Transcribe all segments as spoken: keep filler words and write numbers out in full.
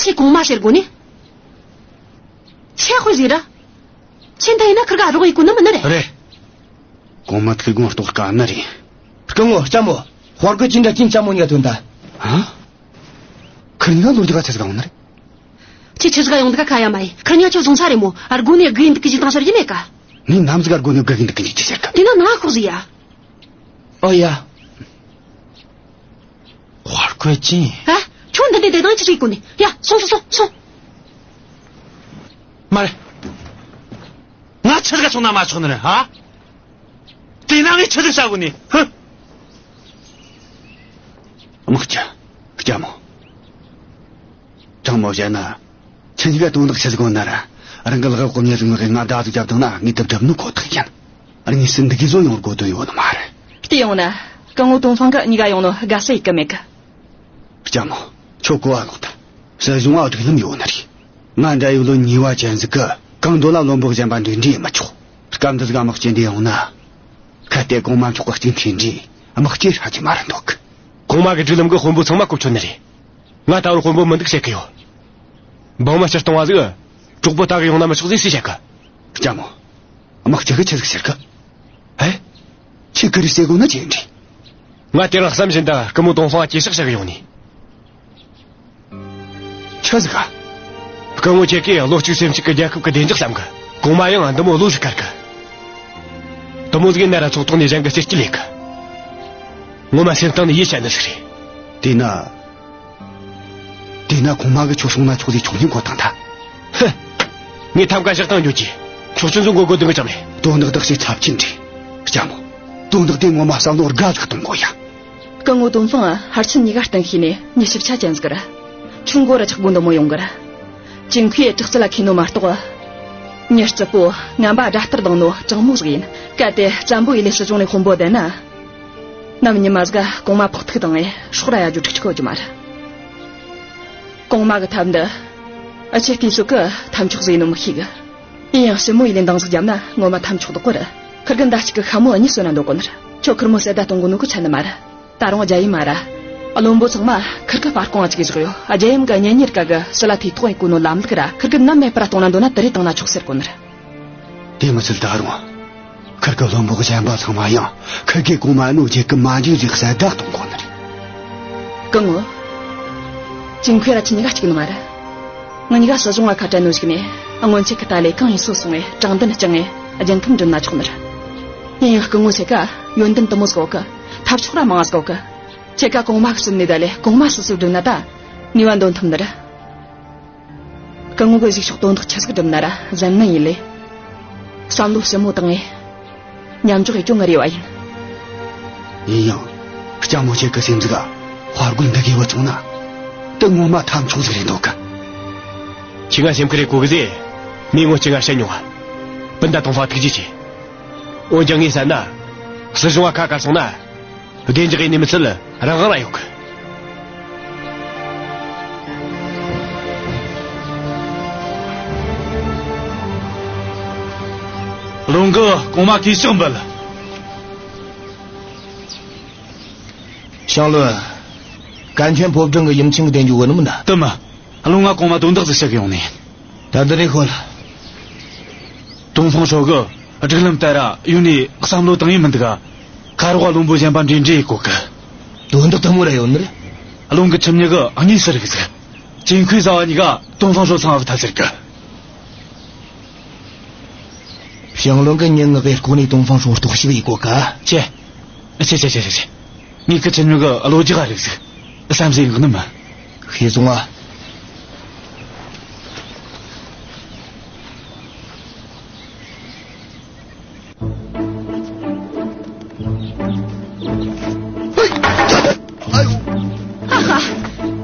ཁྱེད་གོང་མ་ཟེར་དགོས་ནི། ཆེ་ཁོ་ཟིག་ར། ཁྱེད་འདི་ཡིན་ན་ཁིར་ག་རོགས་ཡེད་གོ་ནི་མིན་ནི་རེད། རེད། གོང་མ་ཐུགས་དགོངས་རྟོགས་དཀའ་ནི་རེད། སྐུ་ངོ་ལྕམ་མོ། དཔའ་རྒོད་ཅན་འདྲ་ཅིན་ལྕམ་མོ་གཉིས་ཀ་ཐོན་ད། ཧ། ཁིར་གཉིས་ཀ་ལོ་རྒྱུས་ག་ཆི་ཟིག་ག་ཡོང་ནི་རེད། ཁྱེད་ཆི་ཟིག་ག་ཡོང་འདུག་ག་ཁ་ཡ་མ་ཡིན། ཁིར་གཉིས་ཀ་ཁྱོད་བཟུང་ས་རེད་མོ། ཨར་སྒོ་ནས་སྒུག་ཡིན་འདུག་གི་ཅིག་བཏང་ས་རེད་ཡིན་མེད་ག། ངས་ནམ་ཟིག་ག་སྒོ་ནས་སྒུག་ཡིན་འདུག་གི་ཅིག་ཟེར་ག། དེ་ན་ནང་ཤོག་ཟིག་ཡ། ཨོ་ཡ། དཔའ་རྒོད་ཅན། ཨ། ཁྱོད་འདི་འདི་བསྡད་དང་ཅི་ཟིག་གོ་ནི། ཡ། སོང་སོང་སོང་སོང་། མ་རེད། ང་ཆི་ཟིག་ག་སོང་ན་མ་ཆོག་ནི་རེད་ཧ། དེ་ན་ངས་ཆི་ཟིག་བྱ་དགོས་ནི། ཧུ། དམག་སྤྱི། ལྕམ་མོ། དྲང་མོ་བཤད་ན། ཁྱེད་གཉིས་ཀ་དོན་དག་ཆི་ཟིག་ཡོད་ན་ར། རང་གི་ལག་གཡོག་གི་མྱི་ཟིག་ངོ་གིས་ང་བརྡ་ཟིག་བརྒྱབ་བཏང་ན་ངས་དེ་སྒྲུབ་ནི་ཁོ་ཐག་ཡིན། ཨ་ནི་སུ་འདི་གི་བཟོ་ཡོང་དགོས་དོན་ཡོད་ནི་མ་རེད། བལྟས་ཡོང་ན། སྐུ་ངོ་ཏོང་ཧྥང་གིས་གཉིས་ཀ་ཡོང་ནོ་དགའ་ས་ཡེད་གི་མེད་གི། ལྕམ་མོ། ཁྱོད་གོ་བ་ལོག་ད། སྲིད་གཞུང་ང་སྒྲིག་ལམ་ཡོད་ནི་རེད། ང་འདྲ་ཡོད་ལོ་ཉེས་པ་ཅན་ཟིག་གིས་གང་འདོད་ལ་བློན་པོ་གཞན་པ་འབྲེལ་འདྲིས་ཡེད་མི་ཆོག། སྐབས་འདི་ཟིག་དམག་སྤྱི་འདི་ཡོང་ན། གལ་ཏེ་གོང་མ་མཆོག་གི་གཅིག་འཐེན་འདྲིས་དམག་སྤྱི་ཧྲ་གི་མ་རེད་འདུག། གོང་མ་གི་སྒྲིག་ལམ་གི་དཔོན་པོ་ཚང་མ་གོ་ཆོད་ནི་རེད། ང་ད་བར་དཔོན་པོ་མི་འདུག་བཤད་གི་ཡོད། འབངས་མི་སྤྱིར་བཏང་བ་ཟིག་གྲོགས་པོ་ལྟ་གི་ཡོང་ན་མི་ཆོག་ཟེར་སུས་བཤད་གི། ལྕམ་མོ། དམག་སྤྱི་གིས་ཆི་ཟིག་ཟེར་གི། ཨེ། ཁྱེད་ཀྱིས་རེ་ཟེར་དགོས་ན་ཅི་འདྲ། ང་དེ་རིང་བསམ་བཞིན་དུ་སྐུ་ངོ་ཏོང་ཧྥང་གྱོད་བཤགས་བྱ་གི་ཡོང་ནི། ཆི་ཟིག་ག། སྐུ་ངོ་ཁྱེད་ཀྱིས་བློ་གཅིག་སེམས་གཅིག་གི་རྒྱལ་ཁབ་ཀྱི་བདེ་འཇགས་བསམ་གི། གོང་མ་ཡང་འདི་མོ་བློ་ཟིག་དཀར་གི། དེ་མོ་ཟིག་ཡིན་ན་ར་ཚོགས་ཐོག་ནས་གཞན་གྱིས་རྩེད་སྤྱོད་ལས་གི། ངོ་མ་སེམས་གཏིང་ནས་ཡིད་ཆད་ནི་ཟིག་རེད། དེས་ན། དེས་ན་གོང་མ་གིས་ཁྱོད་སོང་ན་ཆོག་ཟེར་ཆོག་མཆན་བཀོད་བཏང་ཐལ། ཧི། ངས་ཐམ་ཀ་བཞག་བཏང་འགྱོ་རྒྱུ། ཁྱོད་ཆུ་མཛོད་མགོ་སྒོ་དེ་མི་ཅང་མེད། དོན་དག་འདི་ཞེ་ཚབས་ཆེན་རེད། ལྕམ་མོ། དོན་དག་དེ་ངོ་མ་བསམ་བློ་དགའ་ཟིག་གཏོང་དགོས་ཡ། སྐུ་ངོ་ཏོང་ཧྥང་ང་ཕར་ཕྱིན་གཉིས་ཀ་གཏན་ཤེས་ནས་མྱི་ཞིབ་ཆ་ཅན་ཟིག་ར། ཁྱོད་མགོ་ར་ཆག་དགོས་འདི་མོ་ཡོང་གི་ར། ཅིན་ཁུའེ་དྲག་རྩལ་ལ་མཁས་ནོ་མ་གཏོགས། མྱི་རྩུབ་པོ་ངན་པ་དགྲ་ལྟར་སྡང་ནོ་དྲང་མོ་ཟིག་ཡིན། གལ་ཏེ་བཙན་པོ་ཡེ་ལས་སྲིད་གཞུང་ནས་དཔོན་པོ་བསྡད་ན། ནམ་ཉི་མ་ཟིག་ག་གོང་མ་ཕོག་ཐུག་བཏང་ངས་སྲོག་ར་ཡ་རྒྱུ་ཁྲིག་ཁྲིག་ཡོད་རྒྱུ་མ་རེད། གོང་མ་གི་ཐབས་འདི། ཨ་ཆེ་ལྟོས་ཚོད་གི་ཐབས་མཆོག་ཟིག་ཡིན་ནོ་མི་ཤེས་གི། ཡིན་ཡང་ཞི་མོ་ཡེ་ལས་འདང་ཟིག་བརྒྱབ་ན་ངོ་མ་ཐབས་མཆོག་རྡོག་གོ་རེད། ཁིར་གི་མདའ་གཅིག་གིས་ཤ་མོ་གཉིས་གསོད་ན་འདོད་གོ་ནི་རེད། ཁྱོད་ཁེར་མོ་གསལ་བརྡ་གཏོང་གོ་ནོ་གི་ཆ་ནི་མ་རེད། ད་རུང་རྒྱལ་ཡུམ་མ་ར། བློན་པོ་ཚང་མ་ཁིར་གི་སྤར་ཁུང་ང་བཅུག་གི་བཞག་ཡོད། རྒྱལ་ཡུམ་གི་གཉེན་ཉེ་རིགས་ག་གིས་སྲིད་ལ་ཐེ་གཏོགས་ཡེད་གོ་ནོ་ལམ་ལུགས་ར་ཁིར་གི་ནམ་མེད་པར་གཏོང་ན་འདོད་ན་དེ་རེ་བཏང་ན་ཆོག་ཟེར་གོ་ནི་རེད། དེ་མི་ཚད་ད་རུང་། ཁིར་གི་བློན་པོ་གཞན་པ་ཚང་མ་ཡང་ཁིར་གེ་གོང་མ་ནོ་རྒྱལ་ཁབ་མ་འཇུག་ཟིག་གསལ་བརྡ་གཏོང་གོ་ནི་རེད། སྐུ་ངོ། ཅིན་ཁུའེ་ར་ཁྱེད་གཉིས་ཀ་གཅིག་ནི་མ་རེད། ང་གཉིས་ཀ་སྲིད་གཞུང་ང་ཁ་བྲལ་ནོ་ཞིག་ནས་སྔོན་ཆད་ཀྱི་ཏཱ་ལའི་གང་ཡིན་སོ་སོང་ངས་དྲང་བདེན་བསྐྱངས་ངས་རྒྱལ་ཁམས་འགྲིམ་ན་ཆོག་ནི་རེད། ཡིན་ཡང་སྐུ་ངོ་ཁྱེད་ཀ་ཡོན་ཏན་དེ་མོ་ཟིག་ཡོད་གི། ཐབས་མཆོག་ར་མང་ང་ཟིག་ཡོད་གི། ཁྱེད་ཀ་གོང་མ་གི་སེམས་ནས་བསྡད་ལས་གོང་མ་སོ་སོ་བསྒྲུབས་ན་ད་ནུས་པ་འདོན་ཐུབ་ནི་རེད། སྐུ་ངོ་གི་གཞུག་ཕྱོགས་དོན་དག་ཆི་ཟིག་སྒྲུབ་ན་ར་གཟབ་ནན་ཡིན་ལེ། བསམ་བློ་ཞིབ་མོ་བཏང་ངས་མཉམ་འཇོག་ཡེད་རྒྱུ་ངའི་རེ་བ་ཡིན། ཡིན་ཡང་། ལྕམ་མོ་ཁྱེད་ཀྱི་སེམས་ཟིག་ག་དཔའ་རྒོད་འདི་གི་བུད་སོང་ན། དེ་ངོ་མ་ཐབས་མཆོག་ཟིག་རེད་འདོད་གི། ཁྱེད་ང་སེམས་ཁུར་ཡེད་གོ་གི་ཟེ། མོས་ངོ་ཅི་ང་བཤད་མྱོང་ང་། སྤུན་ཟླ་ཏོང་ཧྥང་ཐུགས་རྗེ་ཆེ། འོན་ཀྱང་ངས་བསམ་ན། སྲིད་གཞུང་ང་ཁ་བཀར་སོང་ན། བདེ་འཇགས་ཡིན་ནི་མི་ཚད་རང་དབང་ར་ཡོད་གི། བློན་གིས་གོང་མ་གུས་ཕྱག་འབུལ། ཞང་བློན། ཀན་ཆེན་ཕོ་བྲང་གི་ཡུམ་ཆེན་གི་དེ་འཇུག་གི་ནི་མིན་ན། དེ་མིན། བློན་ང་གོང་མ་དོན་དག་ཟིག་བཤད་གི་ཡོང་ནི། ད་འདི་རེ་ཤོད། ཏོང་ཧྥང་ཧྲོ་གིས་སྒྲིག་ལམ་ལྟར་ཡོང་ནས་བསམ་བློ་བཏང་ཡས་མི་འདུག་ག། ཁ་རོག་བློན་པོ་གཞན་པ་འབྲེལ་འདྲིས་ཡེད་གོ་གི། དོན་དག་དེ་མོ་ར་ཡོད་ནི་རེད། བློན་གི་ཁྲིམས་ཉི་གི་དངོས་སུ་རིག་ཟིག། ཅིན་ཁུའེ་བཟའ་བ་གཉིས་ཀ་ཏོང་ཧྥང་ཧྲོ་ཚང་བ་ཐལ་ཟེར་གི། ཞང་བློན་གིས་ཉིན་ལྔ་གི་ལྐོག་ནས་ཏོང་ཧྥང་ཧྲོ་རྟོག་ཞིབ་ཡེད་གོ་ག། ཆེ། ཆེ་ཆེ་ཆེ་ཆེ་ཆེ། ངེད་ཀྱི་ཁྲིམས་ཉི་གི་བློ་རྒྱག་རིག་ཟིག། བསམ་ཟིན་ཡག་ནི་མིན། ཤེས་སོང་ང་། ཨ་ཧ།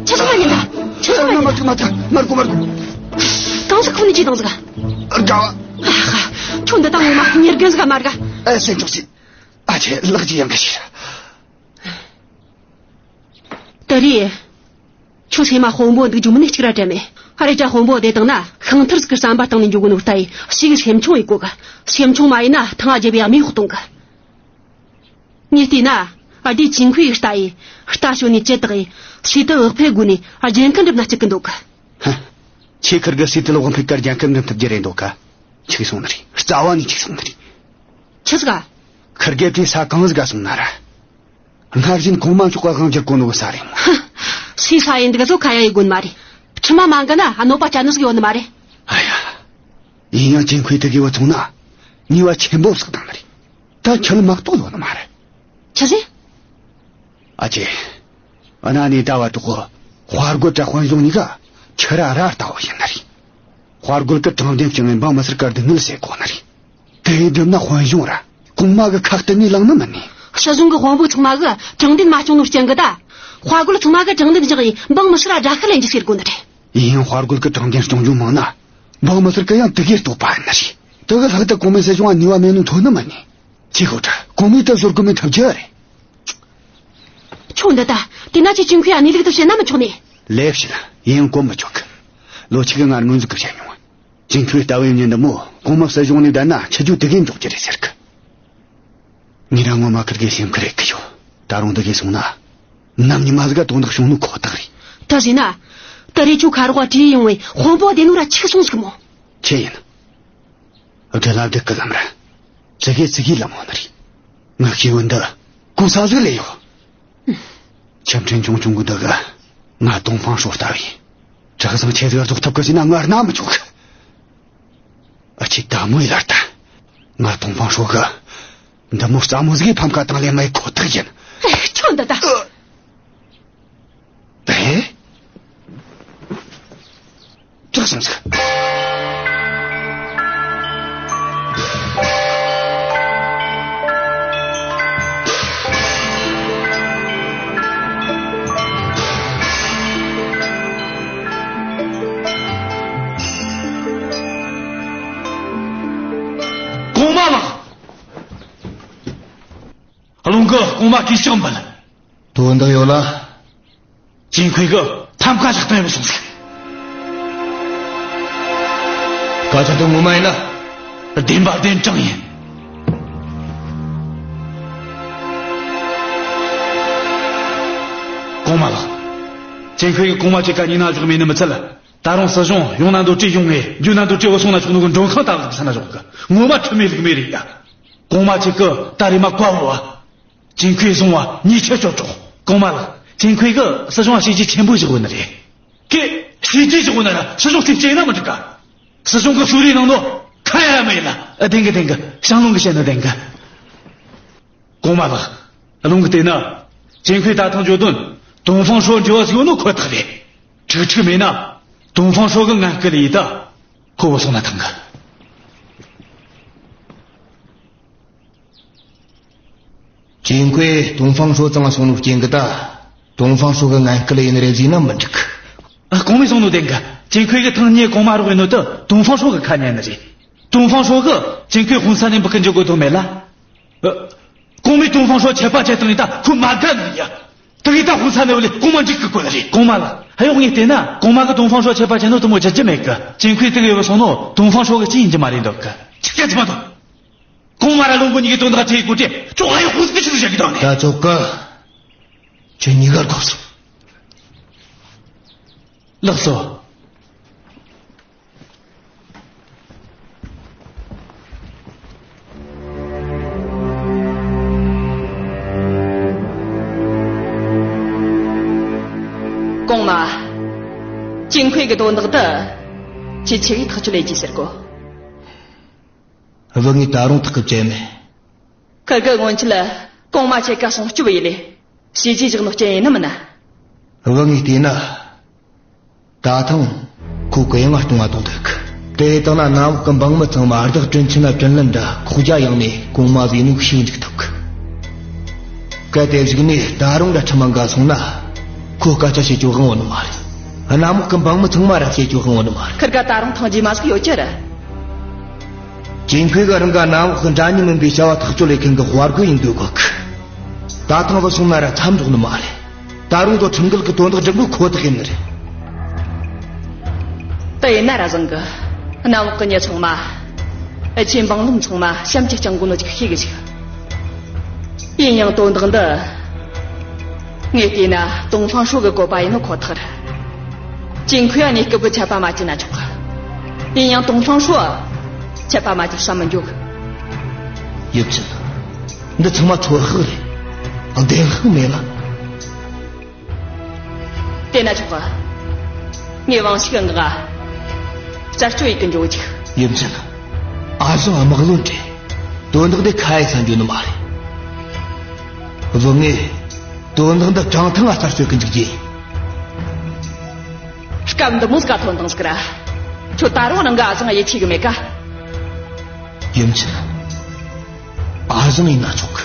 ཆི་ཟིག་ཡིན་ད། ཆི་ཟིག་ཡིན། མ་ཐུག་མ་ཐུག། མར་གོ་མར་གོ། གང་ཟིག་ཁོ་ནི་ཅི་དང་ཟིག། དགའ་བ། ཨ་ཧ། ཁྱོད་འདི་དང་ངོ་མ་ཉེར་དགུ་ཟིག་མ་དགའ། ཨེ་སེམས་ཆུང་ཟིག། ཨ་ཆེ་ལག་ཅི་ཡང་གི་ཞིག། དེ་རེད། ཁྱོད་སེམས་མ་དཔོན་པོ་འདུག་རྒྱུ་མིན་ནི་གཅིག་ར་དྲན་མེད། ཨ་རེ་ཅག་དཔོན་པོ་བསྡད་བཏང་ན་ཤིང་ཐུར་ཟིག་གི་ཟམ་པ་སྟེང་ནས་འཇུག་གི་ནོ་ལྟ་ཡི་ཞིག་སེམས་ཆུང་ཡེད་གོ་གི། སེམས་ཆུང་མ་ཡིན་ན་ཐང་ཨ་རྒྱལ་པོའི་མིག་གཏོང་གི། ངས་བལྟས་ན་ཨ་ལྡེ་ཅིན་ཁུའེ་ཡི་ལྟ་ཡི་རྟ་ཞོན་ནས་ཅི་བཏགས་ཡི་སྲིད་དུ་བག་ཕེབས་སྒོ་ནས་རྒྱལ་ཁམས་འགྲིམ་ན་སྐྱིད་གི་འདོད་གི། ཧ། ཁྱེད་ཁིར་གི་སྲིད་དུ་ལོག་ཕིག་གར་རྒྱལ་ཁབ་འདི་ཐུབ་རྒྱུ་རེད་འདུག་ག་ཆིག་སོང་ནི་རེད། རྩ་བ་ནས་ཆིག་སོང་ནི་རེད། ཆི་ཟིག་ག་ཁིར་གེ་དེ་ས་གང་ཟིག་ག་སོང་ན་ར། སྔར་བཞིན་གོང་མ་མཆོག་ག་དབང་བསྒྱུར་གོ་ནོ་གི་ས་རེད་མོ། ཧ། སུའི་ས་ཡིན་འདི་ག་ཚོ་ཁ་ཡ་ཡི་དགོན་མ་རེད། ཁྲི་མ་མ་འགའ་ན་ཨ་ནོ་པ་ཅ་ནི་ཟིག་ཡོད་ནི་མ་རེད། ཨ་ཡ། ཡིན་ཡང་ཅིན་ཁུའི་དེ་གི་བུ་ཚོང་ན་ཉེས་པ་ཆེན་པོ་བསགས་བཏང་ནི་རེད། ད་ཁྱོད་མ་གཏོགས་ཡོད་ནི་མ་རེད། ཆི་ཟེར། ཨ་ཅེ། ཨ་ན་ནི་ད་བར་དུ་གོ། དཔའ་རྒོད་དྲ་དཔོན་གཞུང་གཉིས་ཀ་ཁྱི་ར་ར་ལྟ་བུ་ཡིན་ནི་རེད། དཔའ་རྒོད་ཀྱི་དྲང་བདེན་བྱུང་བའི་འབངས་མི་སེར་གར་སྡུག་བསྔལ་སེལ་གོ་ནི་རེད། དེ་ཡི་སྒྲུབ་ན་དཔོན་གཞུང་ར་གོང་མ་གི་ཁ་གཏད་ནས་ལངས་ནི་མིན་ནི། སྲིད་གཞུང་གི་དཔོན་པོ་ཚང་མ་གི་དྲང་བདེན་མ་སྐྱོང་ནོ་རྐྱེན་གི་ད། དཔའ་རྒོད་ཚང་མ་གི་དྲང་བདེན་བཞག་ཡིན་འབངས་མི་སེར་ར་དགྲ་ཤ་ལེན་རྒྱུ་ཟེར་གོ་ནི་རེད། ཡིན་ཡང་དཔའ་རྒོད་ཀྱི་དྲང་བདེན་སྐྱོང་རྒྱུ་མང་ན། འབངས་མི་སེར་གི་ཡང་དེ་གའི་སྟོབས་པ་ཡིན་ནི་རེད། དེ་གི་ལྷག་ཏུ་གོང་མའི་སྲིད་གཞུང་ང་ནུས་པ་མེད་ནོ་ཐོན་ནི་མིན་ནི། ཅི་གོ་ཁྲ་གོང་མའི་ད་ཟོར་གོ་མའི་ཐབས་ཇ་རེད། ཁྱོད་འདི་ད། དེ་ན་ཅི་ཅིན་ཁུའི་ཨ་ནི་ལུགས་དུ་བྱེད་ན་མི་ཆོག་ནི། ལེབ་ཤི་ལ་ཡིན་གོ་མི་ཆོག་གི་ལོ་ཆིག་གི་ངར་མོན་ཟིག་གི་བཤད་མྱོང་། ཅིན་ཁུའི་ལྟ་བའི་མྱི་འདི་མོ་གོང་མ་སྲིད་གཞུང་ནས་བསྡད་ན་ཆི་རྒྱུ་དེ་གའི་འཇོག་རྒྱུ་རེད་ཟེར་གི་ངས་རང་ངོ་མ་ཁིར་གི་སེམས་ཁུར་རེ་གི་ཡོད། ད་རུང་འདི་གའི་སོང་ན། ནམ་ཉི་མ་ཟིག་ག་དོན་དག་བྱུང་ནོ་ཁོ་ཐག་རེད། ད་ཟེར་ན། ད་རེས་ཁྱོད་ཁ་རོག་བྲིས་ཡོང་བའི་དཔོན་པོ་བདེ་ནོ་ར་ཆིག་སོང་ཟིག་མོ། ཆི་ཡིན། དགྲ་ལ་བདུད་གི་ལམ་ར། ཙི་གེ་ཙི་གེ་ལམ་ཧོ་ནི་རེད། ངའི་ཤེས་ཡོན་འདི་གོ་ས་ཟིག་ལས་ཡོད། ཆམ་ཕྲན་ཆུང་ཆུང་གི་འདི་ག་ང་ཏོང་ཧྥང་ཧྲོ་ལྟ་བུའི་གྲྭ་ཚང་ཆེ་ཟིག་རྫོགས་ཐུབ་གི་ཟེར་ན་ངར་ན་མི་ཆོག་གི་ཨ་ཅེ་ད་མོ་ཡི་ལར་ད། ང་ཏོང་ཧྥང་ཧྲོ་གི་འདི་མོ་སླ་མོ་ཟིག་གི་ཕམ་ཁ་དང་ལེན་མེད་ཁོ་ཐག་ཡིན། ཨེ། ཁྱོད་འདི་ད། ཨེ། དྲག་སོང་ཟིག་གོང་མ་ལགས། བློན་གི་གོང་མ་གུས་ཕྱག་འབུལ། དོན་དག་ཡོད་ལ། ཅིན་ཁུའི་གི་ཕམ་ཁ་བཞག་སྟངས་ཡོད་སོང་ཟིག་སྐད་ཆ་དེ་ངོ་མ་ཡིན་ན། བདེན་པ་བདེན་དྲང་ཡིན། གོང་མ་ལགས། ཅིན་ཁུའི་གི་གོང་མ་ཁྱེད་ཀ་ཉིན་ན་བཞག་མེད་ནི་མི་ཚད། ད་རུང་སྲིད་གཞུང་ཡོང་ན་འདོད་བྲེ་ཡོང་ངེ་རྒྱུ་ན་འདོད་བྲེ་བུད་སོང་ན་ཆོག་ནོ་གི་མགྲོན་ཁང་ལྟ་བུ་ས་ན་བཞག་གི་ངོ་མ་ཁྲིམས་མེད་ལུགས་མེད་རེད་ཡ། གོང་མ་ཁྱེད་ཀི་ད་རེས་མ་བཀའ་བོ་བ། ཅིན་ཁུའི་བཟུང་བ་ཉེས་ཆད་གཅོད་ཆོག་གོང་མ་ལགས། ཅིན་ཁུའི་གི་སྲིད་གཞུང་བ་བྱས་རྗེས་ཆེན་པོ་བཞག་ཡོད་ནི་རེད། ཀེ། བྱས་རྗེས་བཞག་ཡོད་ན་ར་སྲིད་གཞུང་ཐེབས་ཅེ་ན་མི་འགྲིག་ག་སྲིད་གཞུང་གི་གསོལ་རས་གནང་ནོ་ཁ་ཡ་མེད་ལ། ཨ། བདེན་གི་བདེན་གི་ཞང་ལུང་གི་བཤད་ནོ་བདེན་གི་གོང་མ་ལགས། བློན་གི་བལྟས་ན། ཅིན་ཁུའི་ད་ཐེངས་བརྗོད་དོན་ཏོང་ཧྥང་ཧྲོ་འབྲེལ་བ་ཟིག་ཡོད་ནོ་ཁོ་ཐག་རེད། ཁྲིག་ཁྲིག་མེད་ན། ཏོང་ཧྥང་ཧྲོ་གི་ངན་སྐུལ་ཡིན་ད། ཁོ་བོ་སོང་ན་ཐང་གི་ཅིན་ཁུའི་ཏོང་ཧྥང་ཧྲོ་ཚང་སོང་ནོ་རྐྱེན་གི་ད། ཏོང་ཧྥང་ཧྲོ་གི་ངན་སྐུལ་ཡིན་རེད་ཟེར་ན་མི་འགྲིག་ཨ། གོང་མས་གསུངས་ནོ་བདེན་གི་ཅིན་ཁུའི་གི་ཐང་ཉེ་གོང་མ་རོགས་ཡིན་ནོ་ད་ཏོང་ཧྥང་ཧྲོ་གི་ཁ་ཉན་ནི་རེད། ཏོང་ཧྥང་ཧྲོ་གི་ཅིན་ཁུའི་དཔོན་ས་ནས་འབུད་གི་འཇུག་དགོས་དོན་མེད་ལ། ཨ། གོང་མས་ཏོང་ཧྥང་ཧྲོ་ཆད་པ་ཆད་བཏང་ཡིན་ད་ཁོ་མ་དགའ་ནི་ཡ། དེ་གི་ད་དཔོན་ས་ནས་བུད་ལས་གོང་མ་འཇིགས་གི་དགོས་ནི་རེད། གོང་མ་ལགས། ཧ་ཡོག་ངས་བལྟས་ན་གོང་མ་གི་ཏོང་ཧྥང་ཧྲོ་ཆད་པ་ཆད་ནོ་དེ་མོ་བརྗེད་རྒྱུ་མེད་གི་ཅིན་ཁུའི་དེ་གི་བུད་སོང་ནོ་ཏོང་ཧྥང་ཧྲོ་གི་ཅི་ཡིན་རྒྱུ་མ་རེད་འདོད་གི་ཆི་སྐད་ཆི་མ་ཐོན། གོང་མ་ར་བློན་པོ་གཉིས་ཀྱི་དོན་དག་ཐེ་གོ་ཏེ་ཅོག་ཧ་ཡོག་ཧུ་སི་ཆི་ཟིག་བྱ་གི་དང་ནི། ད་ཅོག་གི་ཁྱོད་གཉིས་ཀར་གོ་སོང་། ལགས་སོ། གོང་མ། ཅིན་ཁུའི་གི་དོན་དག་འདི་ཅི་ཆི་གི་ཐག་གཅོད་ལས་ཀྱི་ཟེར་གོ་བུ་ངས་ད་རུང་ཐག་གི་བཅད་མེད། ཁི་གི་སྔོན་ཆད་གོང་མ་ཁྱེད་ཀ་སྲུང་སྐྱོབ་ཡིན་ལེ། བྱས་རྗེས་བཞག་ནོ་རྐྱེན་ཡིན་ནམ་ན། བུ་ངས་བལྟས་ན། ད་ཐེངས་ཁོ་གུ་ཡངས་གཏོང་བ་གཏོང་འདུག་དེ་ཡི་སྟེང་ན་གནམ་འོག་གི་འབངས་མི་ཚང་མ་བདག་དྲིན་ཆེན་ན་དྲིན་ལན་འདྲ་ཁོག་རྒྱ་ཡངས་ནས་གོང་མ་བཟོས་ནོ་ཤེས་འཇུག་ཐུབ་གི་གལ་ཏེ་གཞུག་ནས་ད་རུང་འདྲ་ཁྲི་མ་འགའ་སོང་ན། ཁོ་སྐད་ཆ་བཤད་རྒྱུ་དབང་བོ་ནི་མ་རེད། གནམ་འོག་གི་འབངས་མི་ཚང་མ་ར་བཤད་རྒྱུ་དབང་བོ་ནི་མ་རེད། ཁིར་ག་ད་རུང་ཐང་རྗེས་མ་ཟིག་ཡོད་ཀྱི་རེད། ཅིན་ཁུའི་ག་རང་ག་གནམ་འོག་གི་འདྲ་མཉམ་མིན་པའི་བྱ་བ་ཐག་གཅོད་ལས་མཁན་གི་དཔའ་རྒོད་ཡིན་དགོས་གི་ད་ཐེངས་བུད་སོང་ན་ར་མཚམས་འཇོག་ནི་མ་རེད། ད་རུང་དོ་ཁྲིམས་འགལ་གི་དོན་དག་སྒྲུབ་དགོས་ཁོ་ཐག་ཡིན་ནི་རེད། དེ་ཡིན་ན་ར་བཟང་གི་གནམ་འོག་གི་མྱི་ཚང་མ། ཨ་ཆེན་འབངས་ལྷུམ་ཚང་མ་བྱམས་ཀྱིས་བསྐྱང་དགོས་ནོ་ཅིག་ཤེས་གི་ཞིག་ཡིན་ཡང་དོན་དག་འདི། ངས་བལྟས་ན་ཏོང་ཧྥང་ཧྲོ་གི་བཀོད་པ་ཡིན་ནོ་ཁོ་ཐག་རེད། ཅིན་ཁུའེ་གནས་སྐབས་ཆད་པ་མ་བཅད་ན་ཆོག་གི། ཡིན་ཡང་ཏོང་ཧྥང་ཧྲོ་ཆད་པ་མ་བཅད་བསམ་མི་འཇོག་གི། ཡུམ་ཆེན། འདི་ཚང་མ་ཚོད་དཔག་རེད། བདེན་དཔང་མེད་ལ། དེ་ན་ཆོག་གི། ངས་ཝང་ཞིག་འགག་རྩད་གཅོད་ཡེད་གི་འཇོག་ཅིག་ཡུམ་ཆེན། ཨ་ཞང་དམག་བློན་དྲན། དོན་དག་འདི་ཁ་ཡེ་ཚང་རྒྱུ་ནི་མ་རེད། བུ་ངས་དོན་དག་འདི་ཀྲང་ཐང་ང་རྩད་གཅོད་གི་འཇུག་རྒྱུ་ཡིན། སྐབས་འདི་མོ་ཟིག་ག་ཐོན་དང་ཟིག་ར། ཁྱོད་ད་རུང་རང་གི་ཨ་ཞང་ཡིད་ཆེས་གི་མེད་ཀ། ཡུམ་ཆེན། ཨ་ཞང་ཡིན་ན་ཆོག་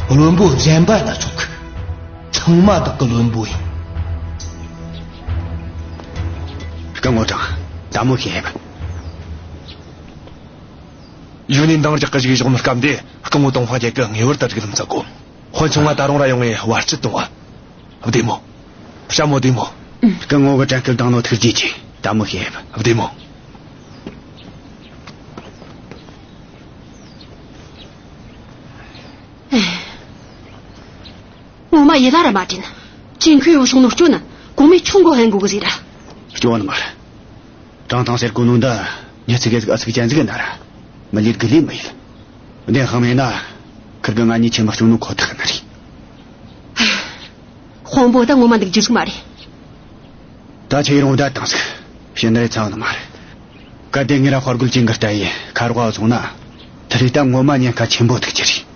གི། བློན་པོ་གཞན་པ་ཡིན་ན་ཆོག་གི། ཚང་མ་བདག་གི་བློན་པོ་ཡིན། སྐུ་ངོ་དྲང་། ད་མོ་ཤེས་ཡོད། ཡུན་ནན་འདང་རྒྱག་གི་བཞུགས་ནོ་སྐབས་འདི་སྐུ་ངོ་ཏོང་ཧྥང་རྒྱལ་གི་ངེས་པར་དུ་སྒྲིག་ལམ་བཙུགས་དགོས། དཔོན་ཆུང་ང་ད་རུང་ར་ཡོང་ངས་བར་ཆད་གཏོང་བ། བདེ་མོ། བྱ་མོ་བདེ་མོ། སྐུ་ངོ་གི་དྲན་སྐུལ་དང་ནོ་ཐུགས་རྗེ་ཆེ། ད་མོ་ཤེས་ཡོད། བདེ་མོ། ངོ་མ་ཡིད་ལ་ར་མ་དྲན། ཅིན་ཁུའེ་བུད་སོང་ནོ་སྐྱོ་ན་གོང་མའི་ཆུང་གོ་ཧན་གོ་གི་ཟིག་ར། སྐྱོ་བ་ནི་མ་རེད། ཀྲང་ཐང་ཟེར་གོ་ནོ་འདི་མྱི་ཚིག་གེ་ཟིག་ཨ་ཚིག་ཅན་ཟིག་ཡིན་ན་ར། མི་ལུས་གི་ལུས་མི་ཡིན། བདེན་དཔང་མེད་ན་ཁིར་གི་ང་གཉིས་ཆེན་མ་སྐྱོ་ནོ་ཁོ་ཐག་ནི་རེད། དཔོན་པོ་ད་ངོ་མ་འདུག་རྒྱུ་ཟིག་མ་རེད། ད་ཁྱེད་ཡོང་བ་ད་དང་ཟིག་ཕྱིན་ནི་རེད་ཚ་བ་ནི་མ་རེད། གལ་ཏེ་ངེད་ར་དཔའ་རྒོད་ཅན་གི་ལྟ་ཡི་ཁ་རོག་བ་སོང་ན། དེ་རིགས་ད་ངོ་མ་ཉེན་ཁ་ཆེན་པོ་ཐུག་རྒྱུ་རེད།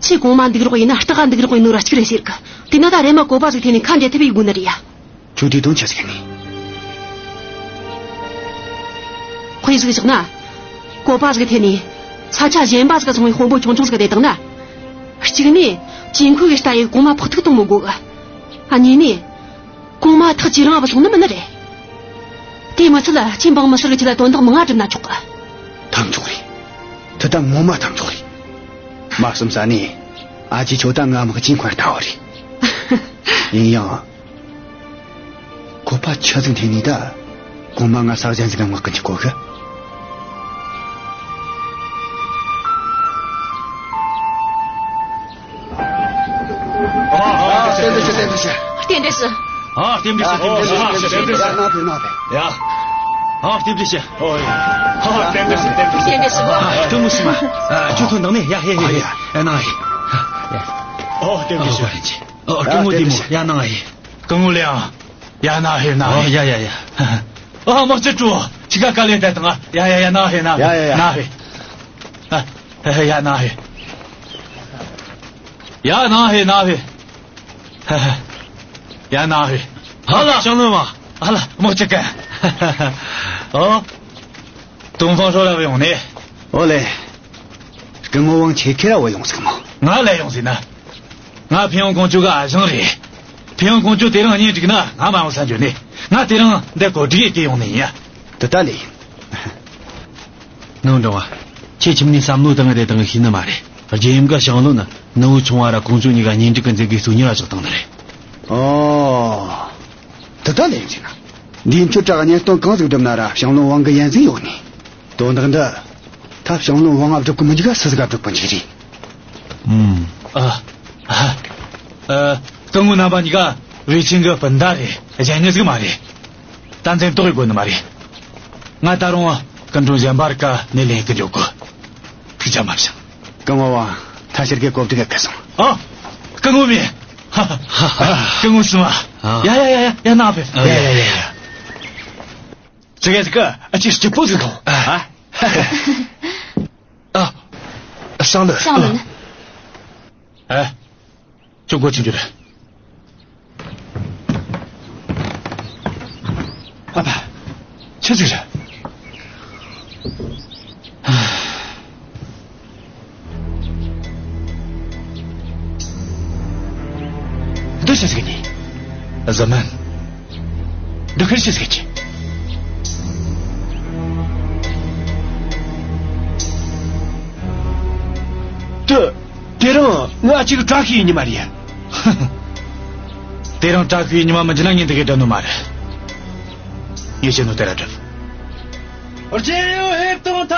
ཁྱེད་གོང་མ་འདུག་རོགས་ཡིན་ན་སྟག་འདུག་རོགས་ཡིན་ནོ་ར་གཅིག་རེད་ཟེར་གི། དེ་ན་ད་རེམ་མ་བཀོད་པ་ཟིག་འཐེན་ནས་ཁ་འབྲལ་ཐུབ་པའི་དགོས་ནི་རེད་ཡ། ཁྱོད་དེ་དོན་ཆི་ཟིག་ནི། དཔེ་ཟིག་བཞག་ན། བཀོད་པ་ཟིག་འཐེན་ནས། ས་ཆ་གཞན་པ་ཟིག་སོང་བའི་དཔོན་པོ་ཆུང་ཆུང་ཟིག་བསྡད་བཏང་ན། གཅིག་ནས། ཅིན་ཁུའེ་གི་ལྟ་ཡི་གོང་མ་ཕོག་ཐུག་གཏོང་མི་དགོས་གི། ཨ་གཉིས་ནས། གོང་མ་ཐག་ཇེ་རིང་བ་སོང་ནི་མིན་ནི་རེད། དེ་མི་ཚད་ལ་ཁྱེད་འབངས་མི་སེར་གྱི་ལ་དོན་དག་མང་ང་སྒྲུབ་ན་ཆོག་གི། ཐབས་མཆོག་རེད། དེ་ད་ངོ་མ་ཐབས་མཆོག་རེད། མ་བསམ་ས་ནས། ཨ་ཅེ་ཁྱོད་ད་ང་དམག་ཆེན་ཁོན་ལྟ་བུ་རེད། ཡིན་ཡང་། བཀོད་པ་ཆི་ཟིག་འཐེན་ནི་ད། གོང་མ་ང་ས་གཞན་ཟིག་ག་མངགས་གི་འཇུག་གོ་གི། ཨ། ཨ། རྟེན་འབྲེལ་ཞུ། རྟེན་འབྲེལ་ཞུ། རྟེན་འབྲེལ་ཞུ། ཨ། རྟེན་འབྲེལ་ཞུ། རྟེན་འབྲེལ་ཞུ། ཨ། རྟེན་འབྲེལ་ཞུ། ཡ། ཨ། རྟེན་འབྲེལ་ཞུ། ཨོ་ཡ། ཨ། རྟེན་འབྲེལ་ཞུ། རྟེན་འབྲེལ་ཞུ། རྟེན་འབྲེལ་ཞུ། ཨ། སྐུ་ངོ་ཞུ་མ། ཨ། ཁྱོད་ཐོན་དང་ནི། ཡ། ཧེ་ཧེ་ཧེ། ཡ། ན་ཧེ། ཨོ། རྟེན་འབྲེལ་ཞུ། ཨོ། སྐུ་ངོ་བདེ་མོ། ཡ། ན་ཧེ། སྐུ་ངོ་ལེ། ཡ། ན་ཧེ། ན་ཧེ། ཨོ། ཡ་ཡ་ཡ། ཨ། དམག་སྤྱི་ཀྲུའུ། ཁྱེད་ཀ་ག་ལེ་བསྡད་དང་། ཡ་ཡ་ཡ། ན་ཧེ། ན་ཧེ། ཡ་ཡ་ཡ། ན་ཧེ། ཨ། ཧེ་ཧེ། ཡ། ན་ཧེ། ན་ཧེ། ཡ། ན་ཧེ། ན་ཧེ། ཧེ་ཧེ། ཡ། ན་ཧེ། ཧ་ལ། ཞང་བློན་མ། ཧ་ལ། དམག་སྤྱི་ཀ། ཨོ། ཏོང་ཧྥང་ཧྲོ་ར་བུད་ཡོང་ནི། ཨོ་ལེ། སྐུ་ངོ་ཝང་ཆེ་ཁེ་ར་བུད་ཡོང་ཟིག་མོ། ང་ལ་ཡོང་ཟིག་ན། ང་ཕིན་ཡང་ཀོང་ཇོ་གི་ཨ་ཞང་རེད། ཕིན་ཡང་ཀོང་ཇོ་དེ་རིང་གཉེན་སྒྲིག་ན་ང་མ་ཡོང་ས་འཇོན་ནི། ང་དེ་རིང་འདི་གོ་སྒྲིག་ཡེད་གི་ཡོང་ནི་ཡིན་ཡ། དེ་ད་ལེ་ཡིན། ནང་འགྲོ་བ། ཁྱེད་ཁྱིམ་ནས་བསམ་བློ་བཏང་རེ་བཏང་ཤེས་ནི་མ་རེད། རྒྱལ་ཡུམ་ག་ཞང་བློན་ནི་ནུ་བོ་ཆུང་བ་ར་ཀོང་ཇོ་གཉིས་ཀ་གཉེན་སྒྲིག་གི་མཛད་སྒོའི་གཙོ་གཉེར་བ་ཞིག་བཏང་ནི་རེད། ཨོ། དེ་ད་ལེ་ཡིན་ཟེར་ན། འདིའི་མཆོད་གྲྭ་གཉེན་སྟོན་གང་ཟིག་སྒྲུབ་ན་ར་ཞང་བློན་ཝང་གི་ཡན་ཟིག་ཡོད་ནི། དོན་དག་འདི། ད་ཞང་བློན་ཝང་ང་སྒྲུབ་གི་མི་འཇུག་ག་སུ་ཟིག་ག་སྒྲུབ་གི་འཇུག་རེད། ཨུམ། ཨ། ཨ། ཨ། སྐུ་ངོ་རྣམ་པ་གཉིས་ཀ་ཝེ་ཆིང་གི་སྤུན་ཟླ་རེད། གཞན་མྱི་ཟིག་མ་རེད། ད་འཛེམ་དོགས་ཡེད་དགོས་ནི་མ་རེད། ང་ད་རུང་སྐུ་མགྲོན་གཞན་པ་རིགས་ཀ་སྣེ་ལེན་གི་འཇུག་གོ། ཐུགས་རྒྱལ་མ་བཞེངས། སྐུ་ངོ་ཝང་ཐ་ཤལ་གི་གོ་བསྡུར་གི་སོང་། ཨ། སྐུ་ངོ་མི། ཧ་ཧ། སྐུ་ངོ་སྲུང་བ། ཡ་ཡ་ཡ་ཡ། ཡ་ན་ཕེབས། ཡ་ཡ་ཡ་ཡ། ཙི་གེ་ཙི་གེ་ཨ་ཅེ་སྐྱིད་པོ་ཟིག་ཐོངས། ཨ། ཨ། ཞང་བློན། ཞང་བློན། ཨ། ཅུང་གོ་ཆུང་ཆུང་རེད། ཨ་ཕ། ཆི་ཟིག་རེད། འདི་ཆི་ཟིག་ནི། ཟི་མན། འདི་ཁིར་ཆི་ཟིག་གི། དེ། དེ་རིང་ང་གཅིག་བཀྲ་ཤིས་ཉི་མ་རེད། དེ་རིང་བཀྲ་ཤིས་ཉི་མ་མི་འཇིག་ན་ངས་འདི་གའི་འགྲིག་ནོ་མ་རེད། ངས་བཤད་ནོ་དེ་ར་འགྲུབ། རྗེ་ཡོ་ཧེབ་ཏོང་ཐ།